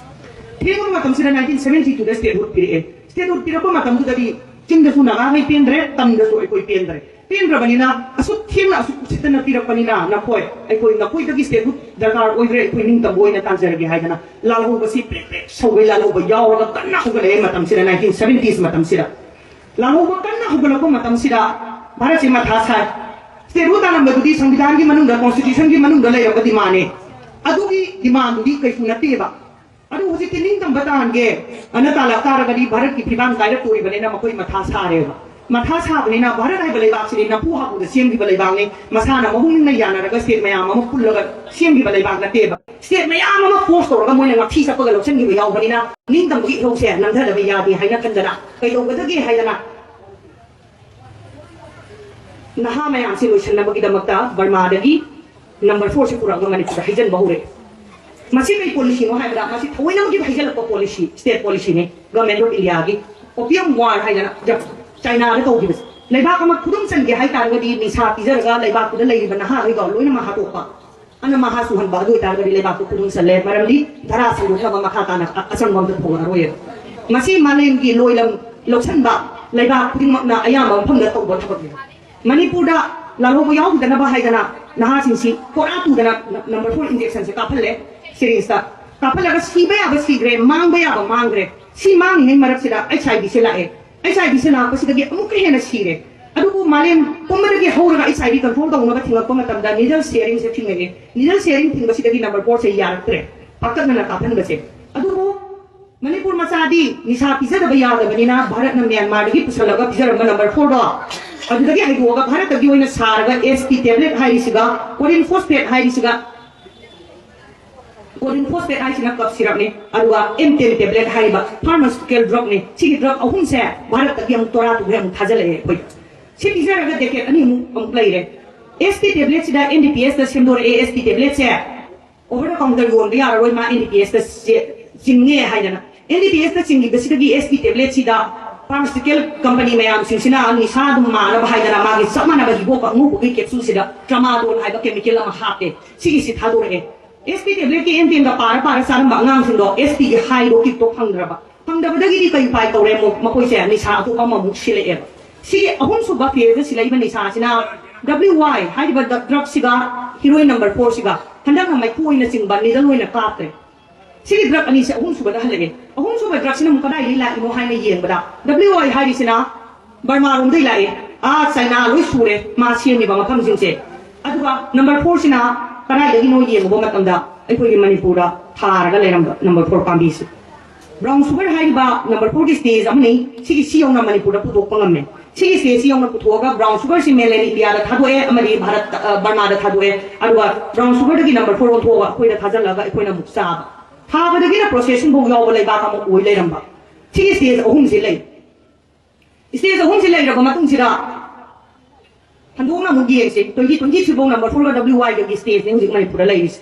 ꯊꯦꯡꯕ ꯃꯇꯝꯁꯤꯗ ꯅꯥꯏꯟꯇꯤꯟ ꯁꯚꯦꯟꯇꯤ ꯇꯨꯗ ꯁ꯭ꯇꯦꯠꯍꯨꯗ ꯄꯤꯔꯛꯑꯦ꯫ ꯁ꯭ꯇꯦꯠꯍꯨꯗ ꯄꯤꯔꯛꯄ ꯃꯇꯝꯗꯨꯗꯗꯤ ꯆꯤꯡꯗꯁꯨ ꯅꯥꯒꯥꯈꯩ ꯄꯦꯟꯗ꯭ꯔꯦ, ꯇꯝꯗꯁꯨ ꯑꯩꯈꯣꯏ ꯄꯦꯟꯗ꯭ꯔꯦ꯫ ꯄꯦꯟꯗ꯭ꯔꯕꯅꯤꯅ, ꯑꯁꯨꯛ ꯊꯦꯡꯅ ꯑꯁꯨꯛ ꯎꯁꯤꯠꯇꯅ ꯄꯤꯔꯛꯄꯅꯤꯅ ꯅꯈꯣꯏ, ꯑꯩꯈꯣꯏ ꯅꯈꯣꯏꯗꯒꯤ ꯁ꯭ꯇꯦꯠꯍꯨꯗ ꯗꯔꯀꯥꯔ ꯑꯣꯏꯗ꯭ꯔꯦ, ꯑꯩꯈꯣꯏ ꯅꯤꯡꯇꯝꯕ ꯑꯣꯏꯅ ꯇꯥꯟꯖꯔꯒꯦ ꯍꯥꯏꯗꯅ ꯂꯥꯜꯍꯧꯕꯁꯤ ꯄ꯭ꯔꯦꯛ ꯄ꯭ꯔꯦꯛ ꯁꯧꯒꯩ ꯂꯥꯜꯍꯧꯕ ꯌꯥꯎꯔꯒ ꯀꯟꯅ ꯍꯧꯒꯠꯂꯛꯑꯦ ꯃꯇꯝꯁꯤꯗ, ꯅꯥꯏꯟꯇꯤꯟ ꯁꯚꯦꯟꯇꯤꯁ ꯃꯇꯝꯁꯤꯗ꯫ ꯂꯥꯜꯍꯧꯕ ꯀꯟꯅ ꯍꯧꯒꯠꯂꯛꯄ ꯃꯇꯝꯁꯤꯗ ꯚꯥꯔꯠꯁꯤ ꯃꯊꯥ ꯁꯥꯏ꯫ ꯁ꯭ꯇꯦꯠꯍꯨꯗ ꯇꯥꯜꯂꯝꯕꯗꯨꯗꯤ ꯁꯪꯕꯤꯙꯥꯟꯒꯤ ꯃꯅꯨꯡꯗ, ꯀꯣꯟꯁꯇꯤꯇ꯭ꯌꯨꯁꯟꯒꯤ ꯃꯅꯨꯡꯗ ꯂꯩꯔꯕ ꯗꯤꯃꯥꯟꯅꯦ꯫ ꯑꯗꯨꯒꯤ ꯗꯤꯃꯥꯟꯗꯨꯗꯤ ꯀꯩꯁꯨ ꯅꯠꯇꯦꯕ꯫ ꯑꯗꯨ ꯍꯧꯖꯤꯛꯇꯤ ꯅꯤꯡꯇꯝꯕ ꯇꯥꯍꯟꯒꯦ ꯑꯅ ꯇꯥꯜꯂꯛ ꯇꯥꯔꯒꯗꯤ ꯚꯥꯔꯠꯀꯤ ꯐꯤꯕꯝ ꯀꯥꯏꯔꯛꯇꯣꯔꯤꯕꯅꯤꯅ ꯃꯈꯣꯏ ꯃꯊꯥ ꯁꯥꯔꯦꯕ꯫ ꯃꯊꯥ ꯁꯥꯕꯅꯤꯅ ꯚꯥꯔꯠ ꯍꯥꯏꯕ ꯂꯩꯕꯥꯛꯁꯤꯗꯤ ꯅꯝꯐꯨ ꯍꯥꯐꯨꯗ ꯁꯦꯝꯈꯤꯕ ꯂꯩꯕꯥꯛꯅꯤ꯫ ꯃꯁꯥꯅ ꯃꯕꯨꯛꯅꯤꯡꯅ ꯌꯥꯅꯔꯒ ꯁ꯭ꯇꯦꯠ ꯃꯌꯥꯝ ꯑꯃ ꯄꯨꯜꯂꯒ ꯁꯦꯝꯈꯤꯕ ꯂꯩꯕꯥꯛ ꯅꯠꯇꯦꯕ꯫ ꯁ꯭ꯇꯦꯠ ꯃꯌꯥꯝ ꯑꯃ ꯐꯣꯔꯁ ꯇꯧꯔꯒ ꯃꯣꯏꯅ ꯉꯥꯛꯊꯤ ꯆꯠꯄꯒ ꯂꯧꯁꯤꯟꯈꯤꯕ ꯌꯥꯎꯕꯅꯤꯅ ꯅꯤꯡꯇꯝꯕꯒꯤ ꯏꯍꯧꯁꯦ ꯅꯝꯊꯗꯕ ꯌꯥꯗꯦ ꯍꯥꯏꯅ ꯈꯟꯗꯅ ꯀꯩꯗꯧꯒꯗꯒꯦ ꯍꯥꯏꯗꯅ ꯅꯍꯥ ꯃꯌꯥꯝꯁꯤ ꯂꯣꯏꯁꯤꯟꯅꯕꯒꯤꯗꯃꯛꯇ ꯕꯔꯃꯥꯗꯒꯤ ꯅꯝꯕꯔ ꯐꯣꯔꯁꯤ ꯄꯨꯔꯛꯑꯒ ꯃꯅꯤꯄꯨꯔꯗ ꯍꯩꯖꯤꯟꯕ ꯍꯧꯔꯛꯑꯦ꯫ ꯃꯁꯤ ꯀꯩ ꯄꯣꯂꯤꯁꯤꯅꯣ ꯍꯥꯏꯕꯗ, ꯃꯁꯤ ꯊꯑꯣꯏꯅꯃꯛꯀꯤ ꯍꯩꯖꯤꯜꯂꯛꯄ ꯄꯣꯂꯤꯁꯤ, ꯁ꯭ꯇꯦꯠ ꯄꯣꯂꯤꯁꯤꯅꯤ, ꯒꯚꯔꯟꯃꯦꯟꯠ ꯑꯣꯐ ꯏꯟꯗꯤꯌꯥꯒꯤ꯫ ꯑꯣꯄꯤꯌꯝ ꯋꯥꯔ ꯍꯥꯏꯗꯅ ꯖ-, ꯆꯥꯏꯅꯥꯗ ꯇꯧꯈꯤꯕꯁꯦ꯫ ꯂꯩꯕꯥꯛ ꯑꯃ ꯈꯨꯗꯨꯝ ꯆꯟꯒꯦ ꯍꯥꯏ ꯇꯥꯔꯒꯗꯤ ꯅꯤꯁꯥ ꯄꯤꯖꯔꯒ ꯂꯩꯕꯥꯛꯇꯨꯗ ꯂꯩꯔꯤꯕ ꯅꯍꯥꯈꯩꯗꯣ ꯂꯣꯏꯅꯃꯛ ꯍꯥꯠꯇꯣꯛꯄ꯫ ꯑꯅ ꯃꯍꯥ ꯁꯨꯍꯟꯕ ꯑꯗꯨ ꯑꯣꯏꯇꯥꯔꯒꯗꯤ ꯂꯩꯕꯥꯛꯇꯨ ꯈꯨꯗꯨꯝ ꯆꯜꯂꯦ꯫ ꯃꯔꯝꯗꯤ ꯙꯔꯥ ꯁꯟꯗꯣꯛꯅꯕ ꯃꯈꯥ ꯇꯥꯅ ꯑ-, ꯑꯆꯪꯕ ꯑꯝꯇ ꯊꯣꯛꯂꯛꯑꯔꯣꯏ꯫ ꯃꯁꯤ ꯃꯥꯂꯦꯝꯒꯤ ꯂꯣꯏꯂꯝ ꯂꯧꯁꯟꯕ ꯂꯩꯕꯥꯛ ꯈꯨꯗꯤꯡꯃꯛꯅ ꯑꯌꯥꯝꯕ ꯃꯐꯝꯗ ꯇꯧꯕ ꯊꯕꯛꯅꯤ꯫ ꯃꯅꯤꯄꯨꯔꯗ ꯂꯥꯜꯍꯧꯕ ꯌꯥꯎꯈꯤꯗꯅꯕ ꯍꯥꯏꯗꯅ ꯅꯍꯥꯁꯤꯡꯁꯤ ꯀꯣꯔꯥ ꯇꯨꯗꯅ ꯅ-, ꯅꯝꯕꯔ ꯐꯣꯔ ꯏꯟꯖꯦꯛꯁꯟꯁꯦ ꯀꯥꯞꯍꯜꯂꯦ꯫ ꯁꯤꯔꯤꯟꯁꯇ ꯀꯥꯞꯍꯜꯂꯒ ꯁꯤꯕ ꯌꯥꯕ ꯁꯤꯈ꯭ꯔꯦ, ꯃꯥꯡꯕ ꯌꯥꯕ ꯃꯥꯡꯈ꯭ꯔꯦ꯫ ꯁꯤ ꯃꯥꯡꯉꯤꯉꯩ ꯃꯔꯛꯁꯤꯗ ꯑꯩꯆ ꯑꯥꯏ ꯚꯤꯁꯦ ꯂꯥꯛꯑꯦ꯫ ꯑꯩꯆ ꯑꯥꯏ ꯚꯤꯁꯦ ꯂꯥꯛꯄꯁꯤꯗꯒꯤ ꯑꯃꯨꯛꯀ ꯍꯦꯟꯅ ꯁꯤꯔꯦ꯫ ꯑꯗꯨꯕꯨ ꯃꯥꯂꯦꯝ ꯄꯨꯝꯕꯗꯒꯤ ꯍꯧꯔꯒ ꯑꯩꯆ ꯑꯥꯏ ꯚꯤ ꯀꯟꯇ꯭ꯔꯣꯜ ꯇꯧꯅꯕ ꯊꯤꯡꯉꯛꯄ ꯃꯇꯝꯗ ꯅꯤꯗꯜ ꯁꯤꯌꯔꯤꯡꯁꯦ ꯊꯤꯡꯉꯛꯑꯦ꯫ ꯅꯤꯗꯜ ꯁꯤꯌꯔꯤꯡ ꯊꯤꯡꯕꯁꯤꯗꯗꯤ ꯅꯝꯕꯔ ꯐꯣꯔꯁꯦ ꯌꯥꯔꯛꯇ꯭ꯔꯦ ꯄꯥꯛꯇꯛꯅꯅ ꯀꯥꯞꯍꯟꯕꯁꯦ꯫ ꯑꯗꯨꯕꯨ ꯃꯅꯤꯄꯨꯔ ꯃꯆꯥꯗꯤ ꯅꯤꯁꯥ ꯄꯤꯖꯗꯕ ꯌꯥꯗꯕꯅꯤꯅ ꯚꯥꯔꯠꯅ ꯃ꯭ꯌꯥꯟꯃꯥꯔꯗꯒꯤ ꯄꯨꯁꯜꯂꯒ ꯄꯤꯖꯔꯝꯕ ꯅꯝꯕꯔ ꯐꯣꯔꯗꯣ ꯑꯗꯨꯗꯒꯤ ꯍꯩꯗꯣꯛꯑꯒ ꯚꯥꯔꯠꯇꯒꯤ ꯑꯣꯏꯅ ꯁꯥꯔꯒ ꯑꯦꯁ ꯄꯤ ꯇꯦꯕ꯭ꯂꯦꯠ ꯍꯥꯏꯔꯤꯁꯤꯒ ꯀꯣꯔꯤꯟ ꯐꯣꯁꯐꯦꯠ ꯍꯥꯏꯔꯤꯁꯤꯒ ꯀꯣꯔꯤꯟ ꯐꯣꯁꯐꯦꯠ ꯍꯥꯏꯁꯤꯅ ꯀꯞ ꯁꯤꯔꯞꯅꯤ, ꯑꯗꯨꯒ ꯑꯦꯝ ꯇꯦꯟ ꯇꯦꯕ꯭ꯂꯦꯠ ꯍꯥꯏꯔꯤꯕ ꯐꯥꯔꯃꯥꯁꯤꯀꯦꯜ ꯗ꯭ꯔꯛꯅꯤ꯫ ꯁꯤꯒꯤ ꯗ꯭ꯔꯛ ꯑꯍꯨꯝꯁꯦ ꯚꯥꯔꯠꯇꯒꯤ ꯑꯃꯨꯛ ꯇꯣꯔꯥ ꯇꯨꯒꯩ ꯑꯃꯨꯛ ꯊꯥꯖꯤꯜꯂꯛꯑꯦ ꯑꯩꯈꯣꯏꯗ꯫ ꯁꯤ ꯄꯤꯖꯔꯒ ꯗꯦꯀꯦꯠ ꯑꯅꯤꯃꯨꯛ ꯑꯃꯨꯛ ꯂꯩꯔꯦ꯫ ꯑꯦꯁ ꯄꯤ ꯇꯦꯕ꯭ꯂꯦꯠꯁꯤꯗ ꯑꯦꯟ ꯗꯤ ꯄꯤ ꯑꯦꯁꯇ ꯁꯦꯝꯗꯣꯔꯛꯑꯦ꯫ ꯑꯦꯁ ꯄꯤ ꯇꯦꯕ꯭ꯂꯦꯠꯁꯦ ꯑꯣꯚꯔ ꯗ ꯀꯥꯎꯟꯇꯔ ꯌꯣꯟꯕ ꯌꯥꯔꯔꯣꯏ, ꯃꯥ ꯑꯦꯟ ꯗꯤ ꯄꯤ ꯑꯦꯁꯇ ꯆꯤꯡꯉꯦ ꯍꯥꯏꯗꯅ꯫ And D P ꯑꯦꯁꯇ ꯆꯤꯡꯈꯤꯕꯁꯤꯗꯒꯤ S P ꯇꯦꯕ꯭ꯂꯦꯠꯁꯤꯗ ꯐꯥꯔꯃꯥꯁꯤꯀꯦꯜ company ꯃꯌꯥꯝꯁꯤꯡꯁꯤꯅ ꯅꯤꯁꯥ ꯑꯗꯨꯝ ꯃꯥꯅꯕ ꯍꯥꯏꯗꯅ ꯃꯥꯒꯤ ꯆꯞ ꯃꯥꯟꯅꯕ ꯍꯤꯒꯣꯛ ꯑꯉꯧꯕꯒꯤ ꯀꯦꯞꯁꯨꯜꯁꯤꯗ ꯇ꯭ꯔꯃꯥꯗꯣꯜ ꯍꯥꯏꯕ ꯀꯦꯃꯤꯀꯦꯜ ꯑꯃ ꯍꯥꯞꯄꯦ꯫ ꯁꯤꯒꯤꯁꯤ ꯊꯥꯗꯣꯔꯛꯑꯦ꯫ ꯑꯦꯁ ꯄꯤ ꯇꯦꯕ꯭ꯂꯦꯠꯀꯤ ꯑꯦꯟ ꯄꯦꯟꯒ ꯄꯥꯔ ꯄꯥꯔ ꯆꯥꯔꯝꯕ ꯑꯉꯥꯡꯁꯤꯡꯗꯣ ꯑꯦꯁ ꯄꯤꯒꯤ ꯍꯥꯏꯗꯣ ꯀꯤꯛꯇꯣ ꯐꯪꯗ꯭ꯔꯕ꯫ ꯐꯪꯗꯕꯗꯒꯤꯗꯤ ꯀꯩ ꯎꯄꯥꯏ ꯇꯧꯔꯦ? ꯑꯃꯨꯛ ꯃꯈꯣꯏꯁꯦ ꯅꯤꯁꯥ ꯑꯇꯣꯞꯄ ꯑꯃꯃꯨꯛ ꯁꯤꯜꯂꯛꯑꯦꯕ꯫ ꯁꯤꯒꯤ ꯑꯍꯨꯝꯁꯨꯕ ꯐꯦꯁꯇ ꯁꯤꯜꯂꯛꯏꯕ ꯅꯤꯁꯥꯁꯤꯅ ꯗꯕ꯭ꯂꯤꯎ ꯋꯥꯏ ꯍꯥꯏꯔꯤꯕ ꯗ꯭ꯔꯒꯁꯤꯒ ꯍꯤꯔꯣꯏꯟ ꯅꯝꯕꯔ ꯐꯣꯔꯁꯤꯒ ꯍꯟꯗꯛꯅ ꯃꯩꯈꯨ ꯑꯣꯏꯅ ꯆꯤꯡꯕ ꯅꯤꯗꯜ ꯑꯣꯏꯅ ꯀꯥꯞꯈ꯭ꯔꯦ꯫ ꯁꯤꯒꯤ ꯗ꯭ꯔꯒ ꯑꯅꯤꯁꯦ ꯑꯍꯨꯝꯁꯨꯕꯗ ꯍꯜꯂꯛꯑꯦ꯫ ꯑꯍꯨꯝꯁꯨꯕ ꯗ꯭ꯔꯒꯁꯤꯅ ꯑꯃꯨꯛ ꯀꯗꯥꯏꯗꯒꯤ ꯂꯥꯛꯏꯅꯣ ꯍꯥꯏꯅ ꯌꯦꯡꯕꯗ, ꯗꯕ꯭ꯂꯤꯎ ꯋꯥꯏ ꯍꯥꯏꯔꯤꯁꯤꯅ ꯕꯔꯃꯥꯔꯣꯝꯗꯒꯤ ꯂꯥꯛꯑꯦ꯫ ꯑꯥ ꯆꯥꯏꯅꯥ ꯂꯣꯏ ꯁꯨꯔꯦ ꯃꯥ ꯁꯦꯝꯃꯤꯕ ꯃꯐꯝꯁꯤꯡꯁꯦ꯫ ꯑꯗꯨꯒ ꯅꯝꯕꯔ ꯐꯣꯔꯁꯤꯅ ꯀꯗꯥꯏꯗꯒꯤꯅꯣ ꯌꯦꯡꯉꯨꯕ ꯃꯇꯝꯗ ꯑꯩꯈꯣꯏꯒꯤ ꯃꯅꯤꯄꯨꯔꯗ ꯊꯥꯔꯒ ꯂꯩꯔꯝꯕ ꯅꯝꯕꯔ ꯐꯣꯔ ꯄꯥꯝꯕꯤꯁꯦ꯫ ꯕ꯭ꯔꯥꯎꯟ ꯁꯨꯒꯔ ꯍꯥꯏꯔꯤꯕ ꯅꯝꯕꯔ ꯐꯣꯔꯒꯤ ꯁ꯭ꯇꯦꯖ ꯑꯃꯅꯤ꯫ ꯁꯤꯒꯤ ꯁꯤ ꯌꯧꯅ ꯃꯅꯤꯄꯨꯔꯗ ꯄꯨꯊꯣꯛꯄ ꯉꯝꯃꯦ꯫ ꯁꯤꯒꯤ ꯁ꯭ꯇꯦꯖꯁꯤ ꯌꯧꯅ ꯄꯨꯊꯣꯛꯑꯒ ꯕ꯭ꯔꯥꯎꯟ ꯁꯨꯒꯔꯁꯤ mainland ꯏꯟꯗꯤꯌꯥꯗ ꯊꯥꯗꯣꯛꯑꯦ ꯑꯃꯗꯤ ꯚꯥꯔꯠꯇ, ꯑ, ꯕꯔꯃꯥꯗ ꯊꯥꯗꯣꯛꯑꯦ꯫ ꯑꯗꯨꯒ ꯕ꯭ꯔꯥꯎꯟ ꯁꯨꯒꯔꯗꯒꯤ ꯅꯝꯕꯔ ꯐꯣꯔ ꯑꯣꯟꯊꯣꯛꯑꯒ ꯑꯩꯈꯣꯏꯅ ꯊꯥꯖꯤꯜꯂꯒ ꯑꯩꯈꯣꯏꯅ ꯑꯃꯨꯛ ꯆꯥꯕ꯫ ꯊꯥꯕꯗꯒꯤꯅ ꯄ꯭ꯔꯣꯁꯦꯁꯤꯡ ꯐꯥꯎ ꯌꯥꯎꯕ ꯂꯩꯕꯥꯛ ꯑꯃ ꯑꯣꯏ ꯂꯩꯔꯝꯕ꯫ ꯁꯤꯒꯤ ꯁ꯭ꯇꯦꯖ ꯑꯍꯨꯝꯁꯤ ꯂꯩ꯫ ꯁ꯭ꯇꯦꯖ ꯑꯍꯨꯝꯁꯤ ꯂꯩꯔꯕ ꯃꯇꯨꯡꯁꯤꯗ ꯍꯟꯗꯣꯛꯅ ꯑꯃꯨꯛ ꯌꯦꯡꯁꯤ꯫ Twenty twenty three ꯐꯥꯎ ꯅꯝꯕꯔ ꯐꯣꯔꯒ ꯗꯕ꯭ꯂꯤꯎ ꯋꯥꯏꯒꯒꯤ ꯁ꯭ꯇꯦꯖꯅꯤ ꯍꯧꯖꯤꯛ ꯃꯅꯤꯄꯨꯔꯗ ꯂꯩꯔꯤꯁꯦ꯫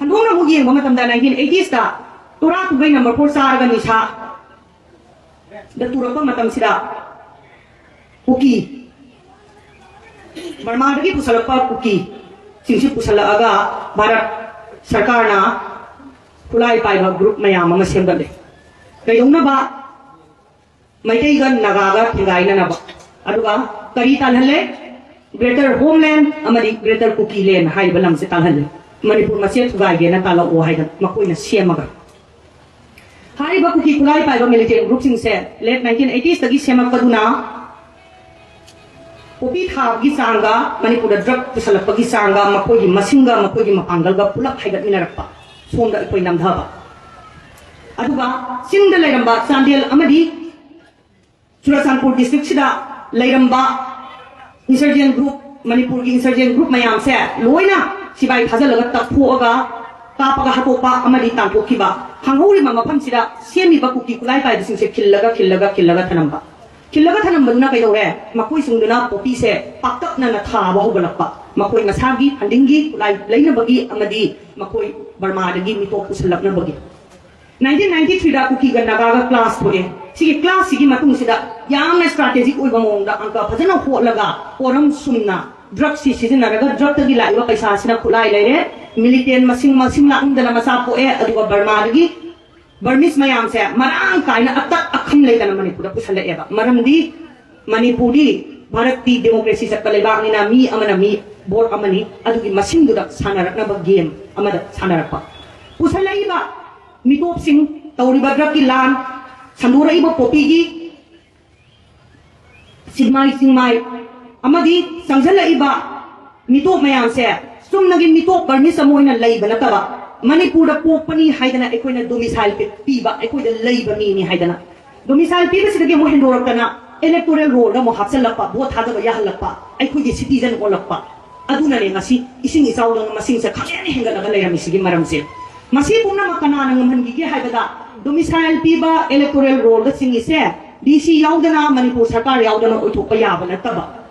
ꯍꯟꯗꯣꯛꯅ ꯑꯃꯨꯛ ꯌꯦꯡꯕ ꯃꯇꯝꯗ nineteen eighties ꯇ ꯇꯣꯔꯥ ꯈꯨꯕꯩ ꯅꯝꯕꯔ ꯐꯣꯔ ꯆꯥꯔꯒ ꯅꯤꯁꯥ ꯗ ꯇꯨꯔꯛꯄ ꯃꯇꯝꯁꯤꯗ ꯀꯨꯀꯤ, ꯕꯔꯃꯥꯗꯒꯤ ꯄꯨꯁꯜꯂꯛꯄ ꯀꯨꯀꯤꯁꯤꯡꯁꯤ ꯄꯨꯁꯜꯂꯛꯑꯒ ꯚꯥꯔꯠ ꯁꯔꯀꯥꯔꯅ ꯈꯨꯠꯂꯥꯏ ꯄꯥꯏꯕ ꯒ꯭ꯔꯨꯞ ꯃꯌꯥꯝ ꯑꯃ ꯁꯦꯝꯒꯠꯂꯦ꯫ ꯀꯩꯗꯧꯅꯕ? ꯃꯩꯇꯩꯒ ꯅꯥꯒꯥꯒ ꯊꯤꯡꯒꯥꯏꯅꯅꯕ꯫ ꯑꯗꯨꯒ ꯀꯔꯤ ꯇꯥꯜꯍꯜꯂꯦ? Greater Homeland ꯑꯃꯗꯤ Greater Kukiland ꯍꯥꯏꯔꯤꯕ ꯂꯝꯁꯦ ꯇꯥꯜꯍꯜꯂꯦ꯫ ꯃꯅꯤꯄꯨꯔ ꯃꯆꯦꯠ ꯊꯨꯒꯥꯏꯒꯦꯅ ꯇꯥꯜꯂꯛꯑꯣ ꯍꯥꯏꯗꯅ ꯃꯈꯣꯏꯅ ꯁꯦꯝꯃꯒ꯫ ꯍꯥꯏꯔꯤꯕ ꯀꯨꯀꯤ ꯈꯨꯠꯂꯥꯏ ꯄꯥꯏꯕ militant ꯒ꯭ꯔꯨꯞꯁꯤꯡꯁꯦ late nineteen eighties ꯇꯒꯤ ꯁꯦꯝꯃꯛꯄꯗꯨꯅ ꯄꯣꯄꯤ ꯊꯥꯕꯒꯤ ꯆꯥꯡꯒ ꯃꯅꯤꯄꯨꯔꯗ ꯗ꯭ꯔꯒ ꯄꯨꯁꯜꯂꯛꯄꯒꯤ ꯆꯥꯡꯒ ꯃꯈꯣꯏꯒꯤ ꯃꯁꯤꯡꯒ ꯃꯈꯣꯏꯒꯤ ꯃꯄꯥꯡꯒꯜꯒ ꯄꯨꯂꯞ ꯍꯥꯏꯒꯠꯃꯤꯟꯅꯔꯛꯄ꯫ ꯁꯣꯝꯗ ꯑꯩꯈꯣꯏ ꯅꯝꯊꯕ꯫ ꯑꯗꯨꯒ ꯆꯤꯡꯗ ꯂꯩꯔꯝꯕ ꯆꯥꯟꯗꯦꯜ ꯑꯃꯗꯤ ꯆꯨꯔꯆꯥꯟꯄꯨꯔ district ꯁꯤꯗ ꯂꯩꯔꯝꯕ insurgent group, ꯃꯅꯤꯄꯨꯔꯒꯤ insurgent group ꯃꯌꯥꯝꯁꯦ ꯂꯣꯏꯅ ꯁꯤꯕꯥꯏ ꯊꯥꯖꯤꯜꯂꯒ ꯇꯛꯊꯣꯛꯑꯒ ꯀꯥꯞꯄꯒ ꯍꯥꯠꯇꯣꯛꯄ ꯑꯃꯗꯤ ꯇꯥꯟꯊꯣꯛꯈꯤꯕ꯫ ꯍꯥꯡꯍꯧꯔꯤꯕ ꯃꯐꯝꯁꯤꯗ ꯁꯦꯝꯃꯤꯕ ꯀꯨꯀꯤ ꯈꯨꯠꯂꯥꯏ ꯄꯥꯏꯕꯁꯤꯡꯁꯦ ꯈꯤꯜꯂꯒ, ꯈꯤꯜꯂꯒ, ꯈꯤꯜꯂꯒ ꯊꯅꯝꯕ꯫ ꯈꯤꯜꯂꯒ ꯊꯅꯝꯕꯗꯨꯅ ꯀꯩꯗꯧꯔꯦ? ꯃꯈꯣꯏꯁꯤꯡꯗꯨꯅ ꯄꯣꯄꯤꯁꯦ ꯄꯥꯛꯇꯛꯅꯅ ꯊꯥꯕ ꯍꯧꯒꯠꯂꯛꯄ꯫ ꯃꯈꯣꯏ ꯃꯁꯥꯒꯤ ꯐꯟꯗꯤꯡꯒꯤ ꯈꯨꯠꯂꯥꯏ ꯂꯩꯅꯕꯒꯤ ꯑꯃꯗꯤ ꯃꯈꯣꯏ ꯕꯔꯃꯥꯗꯒꯤ ꯃꯤꯇꯣꯞ ꯄꯨꯁꯜꯂꯛꯅꯕꯒꯤ꯫ ꯅꯥꯏꯟꯇꯤꯟ ꯅꯥꯏꯟꯇꯤ ꯊ꯭ꯔꯤꯗ ꯀꯨꯀꯤꯒ ꯅꯥꯒꯥꯒ ꯀ꯭ꯂꯥꯁ ꯊꯣꯛꯑꯦ꯫ ꯁꯤꯒꯤ ꯀ꯭ꯂꯥꯁꯁꯤꯒꯤ ꯃꯇꯨꯡꯁꯤꯗ ꯌꯥꯝꯅ ꯏꯁꯇ꯭ꯔꯥꯇꯦꯖꯤꯛ ꯑꯣꯏꯕ ꯃꯑꯣꯡꯗ ꯑꯪꯀ ꯐꯖꯅ ꯍꯣꯠꯂꯒ ꯀꯣꯔꯝ ꯁꯨꯝꯅ ꯗ꯭ꯔꯒꯁꯤ ꯁꯤꯖꯤꯟꯅꯔꯒ ꯗ꯭ꯔꯒꯇꯒꯤ ꯂꯥꯛꯏꯕ ꯄꯩꯁꯥꯁꯤꯅ ꯈꯨꯠꯂꯥꯏ ꯂꯩꯔꯦ, ꯃꯤꯂꯤꯇꯦꯟ ꯃꯁꯤꯡ ꯃꯁꯤꯡ ꯂꯥꯛꯅꯤꯡꯗꯅ ꯃꯆꯥ ꯄꯣꯛꯑꯦ, ꯑꯗꯨꯒ ꯕꯔꯃꯥꯗꯒꯤ ꯕꯔꯃꯤꯁ ꯃꯌꯥꯝꯁꯦ ꯃꯔꯥꯡ ꯀꯥꯏꯅ ꯑꯇꯛ ꯑꯈꯝ ꯂꯩꯇꯅ ꯃꯅꯤꯄꯨꯔꯗ ꯄꯨꯁꯜꯂꯛꯑꯦꯕ꯫ ꯃꯔꯝꯗꯤ ꯃꯅꯤꯄꯨꯔꯗꯤ ꯚꯥꯔꯠꯇꯤ ꯗꯦꯃꯣꯀ꯭ꯔꯦꯁꯤ ꯆꯠꯄ ꯂꯩꯕꯥꯛꯅꯤꯅ ꯃꯤ ꯑꯃꯅ ꯃꯤ ꯚꯣꯠ ꯑꯃꯅꯤ, ꯑꯗꯨꯒꯤ ꯃꯁꯤꯡꯗꯨꯗ ꯁꯥꯟꯅꯔꯛꯅꯕ ꯒꯦꯝ ꯑꯃꯗ ꯁꯥꯟꯅꯔꯛꯄ꯫ ꯄꯨꯁꯜꯂꯛꯏꯕ ꯃꯤꯇꯣꯞꯁꯤꯡ, ꯇꯧꯔꯤꯕ ꯗ꯭ꯔꯒꯀꯤ ꯂꯥꯟ, ꯁꯟꯗꯣꯔꯛꯏꯕ ꯄꯣꯄꯤꯒꯤ ꯁꯤꯛꯃꯥꯏ ꯆꯤꯡꯃꯥꯏ ꯑꯃꯗꯤ ꯆꯪꯁꯤꯜꯂꯛꯏꯕ ꯃꯤꯇꯣꯞ ꯃꯌꯥꯝꯁꯦ ꯆꯨꯝꯅꯒꯤ ꯃꯤꯇꯣꯞ ꯕꯔꯃꯤꯁ ꯑꯃ ꯑꯣꯏꯅ ꯂꯩꯕ ꯅꯠꯇꯕ, ꯃꯅꯤꯄꯨꯔꯗ ꯄꯣꯛꯄꯅꯤ ꯍꯥꯏꯗꯅ ꯑꯩꯈꯣꯏꯅ ꯗꯣꯃꯤꯁꯥꯏꯜ ꯄꯤ-, ꯄꯤꯕ, ꯑꯩꯈꯣꯏꯗ ꯂꯩꯕ ꯃꯤꯅꯤ ꯍꯥꯏꯗꯅ꯫ ꯗꯣꯃꯤꯁꯥꯏꯜ ꯄꯤꯕꯁꯤꯗꯒꯤ ꯑꯃꯨꯛ ꯍꯦꯟꯗꯣꯔꯛꯇꯅ ꯏꯂꯦꯛꯇꯣꯔꯦꯜ ꯔꯣꯜꯗ ꯑꯃꯨꯛ ꯍꯥꯞꯆꯤꯜꯂꯛꯄ, ꯚꯣꯠ ꯊꯥꯗꯕ ꯌꯥꯍꯜꯂꯛꯄ, ꯑꯩꯈꯣꯏꯒꯤ ꯁꯤꯇꯤꯖꯟ ꯑꯣꯜꯂꯛꯄ꯫ ꯑꯗꯨꯅꯅꯦ ꯉꯁꯤ ꯏꯁꯤꯡ ꯏꯆꯥꯎꯗꯧꯅ ꯃꯁꯤꯡꯁꯦ ꯈꯪꯍꯦꯟ ꯍꯦꯟꯒꯠꯂꯒ ꯂꯩꯔꯝꯃꯤꯁꯤꯒꯤ ꯃꯔꯝꯁꯦ꯫ ꯃꯁꯤ ꯄꯨꯝꯅꯃꯛ ꯀꯅꯥꯅ ꯉꯝꯍꯟꯈꯤꯒꯦ ꯍꯥꯏꯕꯗ, ꯗꯣꯃꯤꯁꯥꯏꯜ ꯄꯤꯕ, ꯏꯂꯦꯛꯇꯣꯔꯦꯜ ꯔꯣꯜꯗ ꯆꯤꯡꯉꯤꯁꯦ ꯗꯤ ꯁꯤ ꯌꯥꯎꯗꯅ, ꯃꯅꯤꯄꯨꯔ ꯁꯔꯀꯥꯔ ꯌꯥꯎꯗꯅ ꯑꯣꯏꯊꯣꯛꯄ ꯌꯥꯕ ꯅꯠꯇꯕ꯫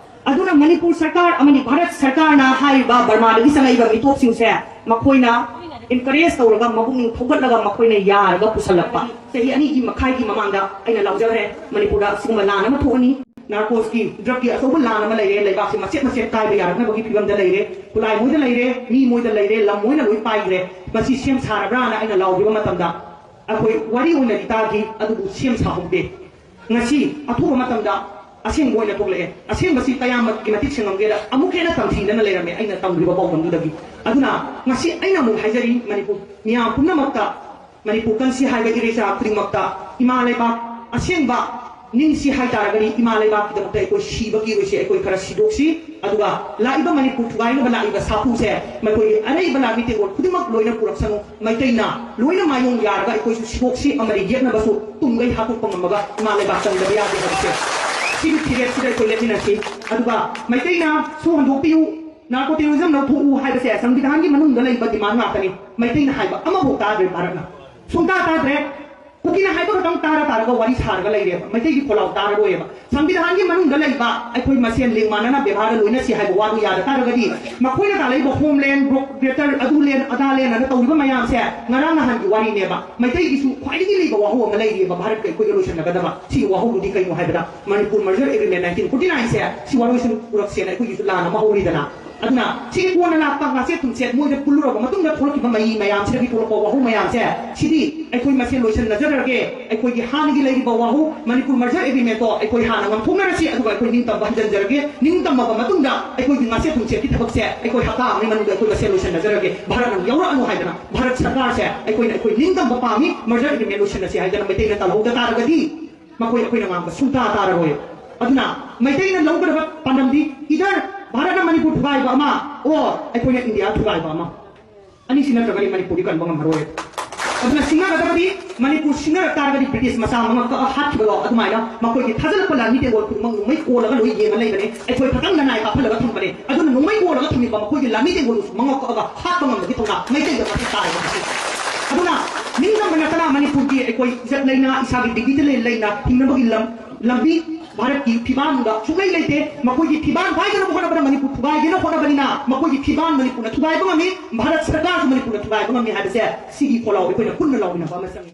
ꯑꯗꯨꯅ ꯃꯅꯤꯄꯨꯔ ꯁꯔꯀꯥꯔ ꯑꯃꯗꯤ ꯚꯥꯔꯠ ꯁꯔꯀꯥꯔꯅ ꯍꯥꯏꯔꯤꯕ ꯕꯔꯃꯥꯗꯒꯤ ꯆꯪꯉꯛꯏꯕ ꯃꯤꯇꯣꯞꯁꯤꯡꯁꯦ ꯃꯈꯣꯏꯅ ꯏꯟꯀꯔꯦꯖ ꯇꯧꯔꯒ, ꯃꯄꯨꯛꯅꯤꯡ ꯊꯧꯒꯠꯂꯒ ꯃꯈꯣꯏꯅ ꯌꯥꯔꯒ ꯄꯨꯁꯜꯂꯛꯄ꯫ ꯆꯍꯤ ꯑꯅꯤꯒꯤ ꯃꯈꯥꯏꯒꯤ ꯃꯃꯥꯡꯗ ꯑꯩꯅ ꯂꯥꯎꯖꯈ꯭ꯔꯦ, ꯃꯅꯤꯄꯨꯔꯗ ꯑꯁꯤꯒꯨꯝꯕ ꯂꯥꯟ ꯑꯃ ꯊꯣꯛꯑꯅꯤ, ꯅꯥꯔꯀꯣꯁꯀꯤ, ꯗ꯭ꯔꯒꯀꯤ ꯑꯆꯧꯕ ꯂꯥꯟ ꯑꯃ ꯂꯩꯔꯦ, ꯂꯩꯕꯥꯛꯁꯦ ꯃꯆꯦꯠ ꯃꯆꯦꯠ ꯀꯥꯏꯕ ꯌꯥꯔꯛꯅꯕꯒꯤ ꯐꯤꯕꯝꯗ ꯂꯩꯔꯦ, ꯈꯨꯠꯂꯥꯏ ꯃꯣꯏꯗ ꯂꯩꯔꯦ, ꯃꯤ ꯃꯣꯏꯗ ꯂꯩꯔꯦ, ꯂꯝ ꯃꯣꯏꯅ ꯂꯣꯏ ꯄꯥꯏꯈ꯭ꯔꯦ, ꯃꯁꯤ ꯁꯦꯝ ꯁꯥꯔꯕ꯭ꯔꯥꯅ ꯑꯩꯅ ꯂꯥꯎꯈꯤꯕ ꯃꯇꯝꯗ ꯑꯩꯈꯣꯏ ꯋꯥꯔꯤ ꯑꯣꯏꯅꯗꯤ ꯇꯥꯈꯤ, ꯑꯗꯨꯕꯨ ꯁꯦꯝ ꯁꯥꯍꯧꯗꯦ꯫ ꯉꯁꯤ ꯑꯊꯨꯕ ꯃꯇꯝꯗ ꯑꯁꯦꯡꯕ ꯑꯣꯏꯅ ꯊꯣꯛꯂꯛꯑꯦ꯫ ꯑꯁꯦꯡꯕꯁꯤ ꯀꯌꯥꯃꯛꯀꯤ ꯃꯇꯤꯛ ꯁꯦꯡꯉꯝꯒꯦꯗ ꯑꯃꯨꯛ ꯍꯦꯟꯅ ꯇꯝꯊꯤꯗꯅ ꯂꯩꯔꯝꯃꯦ ꯑꯩꯅ ꯇꯝꯈꯤꯕ ꯄꯥꯎꯗꯝꯗꯨꯗꯒꯤ꯫ ꯑꯗꯨꯅ ꯉꯁꯤ ꯑꯩꯅ ꯑꯃꯨꯛ ꯍꯥꯏꯖꯔꯤ, ꯃꯅꯤꯄꯨꯔ ꯃꯤꯌꯥꯝ ꯄꯨꯝꯅꯃꯛꯇ, ꯃꯅꯤꯄꯨꯔ ꯀꯟꯁꯤ ꯍꯥꯏꯕ ꯏꯔꯩꯆꯥ ꯈꯨꯗꯤꯡꯃꯛꯇ, ꯏꯃꯥ ꯂꯩꯕꯥꯛ ꯑꯁꯦꯡꯕ ꯅꯤꯡꯁꯤ ꯍꯥꯏꯇꯥꯔꯒꯗꯤ ꯏꯃꯥ ꯂꯩꯕꯥꯛꯀꯤꯗꯃꯛꯇ ꯑꯩꯈꯣꯏ ꯁꯤꯕꯒꯤ ꯑꯣꯏꯁꯦ ꯑꯩꯈꯣꯏ ꯈꯔ ꯁꯤꯗꯣꯛꯁꯤ꯫ ꯑꯗꯨꯒ ꯂꯥꯛꯏꯕ ꯃꯅꯤꯄꯨꯔ ꯊꯨꯒꯥꯏꯅꯕ ꯂꯥꯛꯏꯕ ꯁꯥꯐꯨꯁꯦ ꯃꯈꯣꯏꯒꯤ ꯑꯔꯩꯕ ꯂꯥꯟꯃꯤ ꯇꯦꯡꯒꯣꯜ ꯈꯨꯗꯤꯡꯃꯛ ꯂꯣꯏꯅ ꯄꯨꯔꯛꯁꯅꯨ꯫ ꯃꯩꯇꯩꯅ ꯂꯣꯏꯅ ꯃꯥꯏꯌꯣꯟ ꯌꯥꯔꯒ ꯑꯩꯈꯣꯏꯁꯨ ꯁꯤꯗꯣꯛꯁꯤ ꯑꯃꯗꯤ ꯌꯦꯛꯅꯕꯁꯨ ꯇꯨꯡꯒꯩ ꯍꯥꯠꯇꯣꯛꯄ ꯉꯝꯃꯒ ꯏꯃꯥ ꯂꯩꯕꯥꯛ ꯆꯪꯗꯕ ꯌꯥꯗꯦ ꯍꯥꯏꯕꯁꯦ꯫ ꯁꯤꯒꯤ ꯐꯤꯔꯦꯞꯁꯤꯗ ꯑꯩꯈꯣꯏ ꯂꯦꯞꯃꯤꯟꯅꯁꯤ꯫ ꯑꯗꯨꯒ ꯃꯩꯇꯩꯅ ꯁꯨ ꯍꯟꯗꯣꯛꯄꯤꯌꯨ, ꯅꯥꯔꯀꯣ ꯇꯦꯔꯣꯔꯤꯖꯝ ꯂꯧꯊꯣꯛꯎ ꯍꯥꯏꯕꯁꯦ ꯁꯪꯕꯤꯙꯥꯟꯒꯤ ꯃꯅꯨꯡꯗ ꯂꯩꯕ ꯗꯤꯃꯥꯟ ꯉꯥꯛꯇꯅꯤ꯫ ꯃꯩꯇꯩꯅ ꯍꯥꯏꯕ ꯑꯃꯐꯥꯎ ꯇꯥꯗ꯭ꯔꯦ ꯚꯥꯔꯠꯅ꯫ ꯁꯨꯡꯇꯥ ꯇꯥꯗ꯭ꯔꯦ꯫ ꯀꯨꯀꯤꯅ ꯍꯥꯏꯕ ꯈꯛꯇꯪ ꯇꯥꯔ ꯇꯥꯔꯒ ꯋꯥꯔꯤ ꯁꯥꯔꯒ ꯂꯩꯔꯦꯕ, ꯃꯩꯇꯩꯒꯤ ꯈꯣꯜꯂꯥꯎ ꯇꯥꯔꯔꯣꯏꯕ꯫ ꯁꯪꯕꯤꯙꯥꯟꯒꯤ ꯃꯅꯨꯡꯗ ꯂꯩꯕ ꯑꯩꯈꯣꯏ ꯃꯁꯦꯟ ꯂꯤꯡ ꯃꯥꯟꯅꯅ ꯕꯦꯕꯥꯔ ꯂꯣꯏꯅꯁꯤ ꯍꯥꯏꯕ ꯋꯥꯗꯨ ꯌꯥꯗ ꯇꯥꯔꯒꯗꯤ, ꯃꯈꯣꯏꯅ ꯇꯥꯜꯂꯛꯏꯕ ꯍꯣꯝꯂꯦꯟ, ꯕ꯭ꯔꯣꯛ ꯒ꯭ꯔꯦꯇꯔ, ꯑꯗꯨ ꯂꯦꯟ ꯑꯗꯥ ꯂꯦꯟ ꯑꯅ ꯇꯧꯔꯤꯕ ꯃꯌꯥꯝꯁꯦ ꯉꯔꯥꯡ ꯅꯍꯥꯟꯒꯤ ꯋꯥꯔꯤꯅꯦꯕ꯫ ꯃꯩꯇꯩꯒꯤꯁꯨ ꯈ꯭ꯋꯥꯏꯗꯒꯤ ꯂꯩꯕ ꯋꯥꯍꯧ ꯑꯃ ꯂꯩꯔꯤꯑꯕ ꯚꯥꯔꯠꯀ ꯑꯩꯈꯣꯏꯒ ꯂꯣꯏꯁꯤꯟꯅꯒꯗꯕ꯫ ꯁꯤꯒꯤ ꯋꯥꯍꯧꯗꯨꯗꯤ ꯀꯩꯅꯣ ꯍꯥꯏꯕꯗ, ꯃꯅꯤꯄꯨꯔ ꯃꯔꯖꯔ ꯑꯦꯒ꯭ꯔꯤꯃꯦꯟ ꯅꯥꯏꯟꯇꯤꯟ ꯐꯣꯔꯇꯤ ꯅꯥꯏꯟꯁꯦ ꯁꯤ ꯋꯥꯔꯣꯏꯁꯤꯟ ꯄꯨꯔꯛꯁꯦꯅ ꯑꯩꯈꯣꯏꯒꯤꯁꯨ ꯂꯥꯟ ꯑꯃ ꯍꯧꯔꯤꯗꯅ꯫ ꯑꯗꯨꯅ ꯁꯤꯒꯤ ꯀꯣꯟꯅ ꯂꯥꯛꯄ ꯉꯥꯆꯦꯠ ꯊꯨꯝꯆꯦꯠ ꯃꯣꯏꯗ ꯄꯨꯜꯂꯨꯔꯕ ꯃꯇꯨꯡꯗ ꯊꯣꯛꯂꯛꯈꯤꯕ ꯃꯍꯤ ꯃꯌꯥꯝꯁꯤꯗꯒꯤ ꯊꯣꯛꯂꯛꯄ ꯋꯥꯍꯧ ꯃꯌꯥꯝꯁꯦ, ꯁꯤꯗꯤ ꯑꯩꯈꯣꯏ ꯃꯁꯦꯟ ꯂꯣꯏꯁꯤꯟꯅꯖꯔꯒꯦ꯫ ꯑꯩꯈꯣꯏꯒꯤ ꯍꯥꯟꯅꯒꯤ ꯂꯩꯔꯤꯕ ꯋꯥꯍꯧ ꯃꯅꯤꯄꯨꯔ ꯃꯔꯖꯔ ꯑꯦꯒ꯭ꯔꯤꯃꯦꯟꯇꯣ ꯑꯩꯈꯣꯏ ꯍꯥꯟꯅ ꯉꯝꯊꯣꯛꯅꯔꯁꯤ, ꯑꯗꯨꯒ ꯑꯩꯈꯣꯏ ꯅꯤꯡꯇꯝꯕ ꯍꯟꯖꯤꯟꯖꯔꯒꯦ꯫ ꯅꯤꯡꯇꯝꯃꯕ ꯃꯇꯨꯡꯗ ꯑꯩꯈꯣꯏꯒꯤ ꯉꯥꯆꯦꯠ ꯊꯨꯝꯆꯦꯠꯀꯤ ꯊꯕꯛꯁꯦ ꯑꯩꯈꯣꯏ ꯍꯞꯇꯥ ꯑꯃꯒꯤ ꯃꯅꯨꯡꯗ ꯑꯩꯈꯣꯏ ꯃꯁꯦꯟ ꯂꯣꯏꯁꯤꯟꯅꯖꯔꯒꯦ, ꯚꯥꯔꯠꯅ ꯌꯥꯎꯔꯛꯑꯅꯨ ꯍꯥꯏꯗꯅ ꯚꯥꯔꯠ ꯁꯔꯀꯥꯔꯁꯦ ꯑꯩꯈꯣꯏꯅ ꯑꯩꯈꯣꯏ ꯅꯤꯡꯇꯝꯕ ꯄꯥꯝꯃꯤ, ꯃꯔꯖꯔ ꯑꯦꯒ꯭ꯔꯤꯃꯦꯟ ꯂꯣꯏꯁꯤꯟꯅꯁꯤ ꯍꯥꯏꯗꯅ ꯃꯩꯇꯩꯅ ꯇꯜꯍꯧꯗ ꯇꯥꯔꯒꯗꯤ, ꯃꯈꯣꯏ ꯑꯩꯈꯣꯏꯅ ꯉꯥꯡꯕ ꯁꯨꯡꯇꯥ ꯇꯥꯔꯔꯣꯏ꯫ ꯑꯗꯨꯅ ꯃꯩꯇꯩꯅ ꯂꯧꯒꯗꯕ ꯄꯥꯟꯗꯝꯗꯤ either ꯚꯥꯔꯠꯅ ꯃꯅꯤꯄꯨꯔ ꯊꯨꯒꯥꯏꯕ ꯑꯃ, or ꯑꯩꯈꯣꯏꯅ ꯏꯟꯗꯤꯌꯥ ꯊꯨꯒꯥꯏꯕ ꯑꯃ꯫ ꯑꯅꯤꯁꯤ ꯅꯠꯇ꯭ꯔꯒꯗꯤ ꯃꯅꯤꯄꯨꯔꯗꯤ ꯀꯟꯕ ꯉꯝꯃꯔꯣꯏ꯫ ꯑꯗꯨꯅ ꯁꯤꯡꯅꯒꯗꯕꯗꯤ ꯃꯅꯤꯄꯨꯔ ꯁꯤꯡꯅꯔꯛ ꯇꯥꯔꯒꯗꯤ ꯕ꯭ꯔꯤꯇꯤꯁ ꯃꯆꯥ ꯃꯉꯛ ꯀꯛꯑ ꯍꯥꯠꯈꯤꯕꯗꯣ ꯑꯗꯨꯃꯥꯏꯅ ꯃꯈꯣꯏꯒꯤ ꯊꯥꯖꯤꯜꯂꯛꯄ ꯂꯥꯟꯃꯤ ꯇꯦꯡꯒꯣꯜ ꯈꯨꯗꯤꯡꯃꯛ ꯅꯣꯡꯃꯩ ꯀꯣꯜꯂꯒ ꯂꯣꯏ ꯌꯦꯡꯉ ꯂꯩꯕꯅꯦ꯫ ꯑꯩꯈꯣꯏ ꯈꯛꯇꯪ ꯅꯅꯥꯏ ꯀꯥꯞꯍꯜꯂꯒ ꯊꯝꯕꯅꯦ꯫ ꯑꯗꯨꯅ ꯅꯣꯡꯃꯩ ꯀꯣꯜꯂꯒ ꯊꯝꯃꯤꯕ ꯃꯈꯣꯏꯒꯤ ꯂꯥꯟꯃꯤ ꯇꯦꯡꯒꯣꯜꯗꯨꯁꯨ ꯃꯉꯛ ꯀꯛꯑꯒ ꯍꯥꯠꯄ ꯉꯝꯕꯒꯤ ꯊꯧꯅꯥ ꯃꯩꯇꯩꯗ ꯃꯊꯧ ꯇꯥꯔꯦꯕ ꯉꯁꯤ꯫ ꯑꯗꯨꯅ ꯅꯤꯡꯇꯝꯕ ꯅꯠꯇꯅ ꯃꯅꯤꯄꯨꯔꯒꯤ ꯑꯩꯈꯣꯏ ꯏꯖꯠ ꯂꯩꯅ, ꯏꯁꯥꯒꯤ dignity ꯂꯩꯅ ꯍꯤꯡꯅꯕꯒꯤ ꯂꯝ-, ꯂꯝꯕꯤ ꯚꯥꯔꯠꯀꯤ ꯐꯤꯕꯥꯟꯗ ꯁꯨꯡꯂꯩ ꯂꯩꯇꯦ꯫ ꯃꯈꯣꯏꯒꯤ ꯐꯤꯕꯥꯟ ꯀꯥꯏꯗꯅꯕ ꯍꯣꯠꯅꯕꯗ ꯃꯅꯤꯄꯨꯔ ꯊꯨꯒꯥꯏꯒꯦꯅ ꯍꯣꯠꯅꯕꯅꯤꯅ ꯃꯈꯣꯏꯒꯤ ꯐꯤꯕꯥꯟ ꯃꯅꯤꯄꯨꯔꯅ ꯊꯨꯒꯥꯏꯕ ꯉꯝꯃꯤ, ꯚꯥꯔꯠ ꯁꯔꯀꯥꯔꯁꯨ ꯃꯅꯤꯄꯨꯔꯅ ꯊꯨꯒꯥꯏꯕ ꯉꯝꯃꯤ ꯍꯥꯏꯕꯁꯦ ꯁꯤꯒꯤ ꯈꯣꯜꯂꯥꯎ ꯑꯩꯈꯣꯏꯅ ꯄꯨꯟꯅ ꯂꯥꯎꯃꯤꯟꯅꯕ ꯑꯃ ꯆꯪꯉꯤ꯫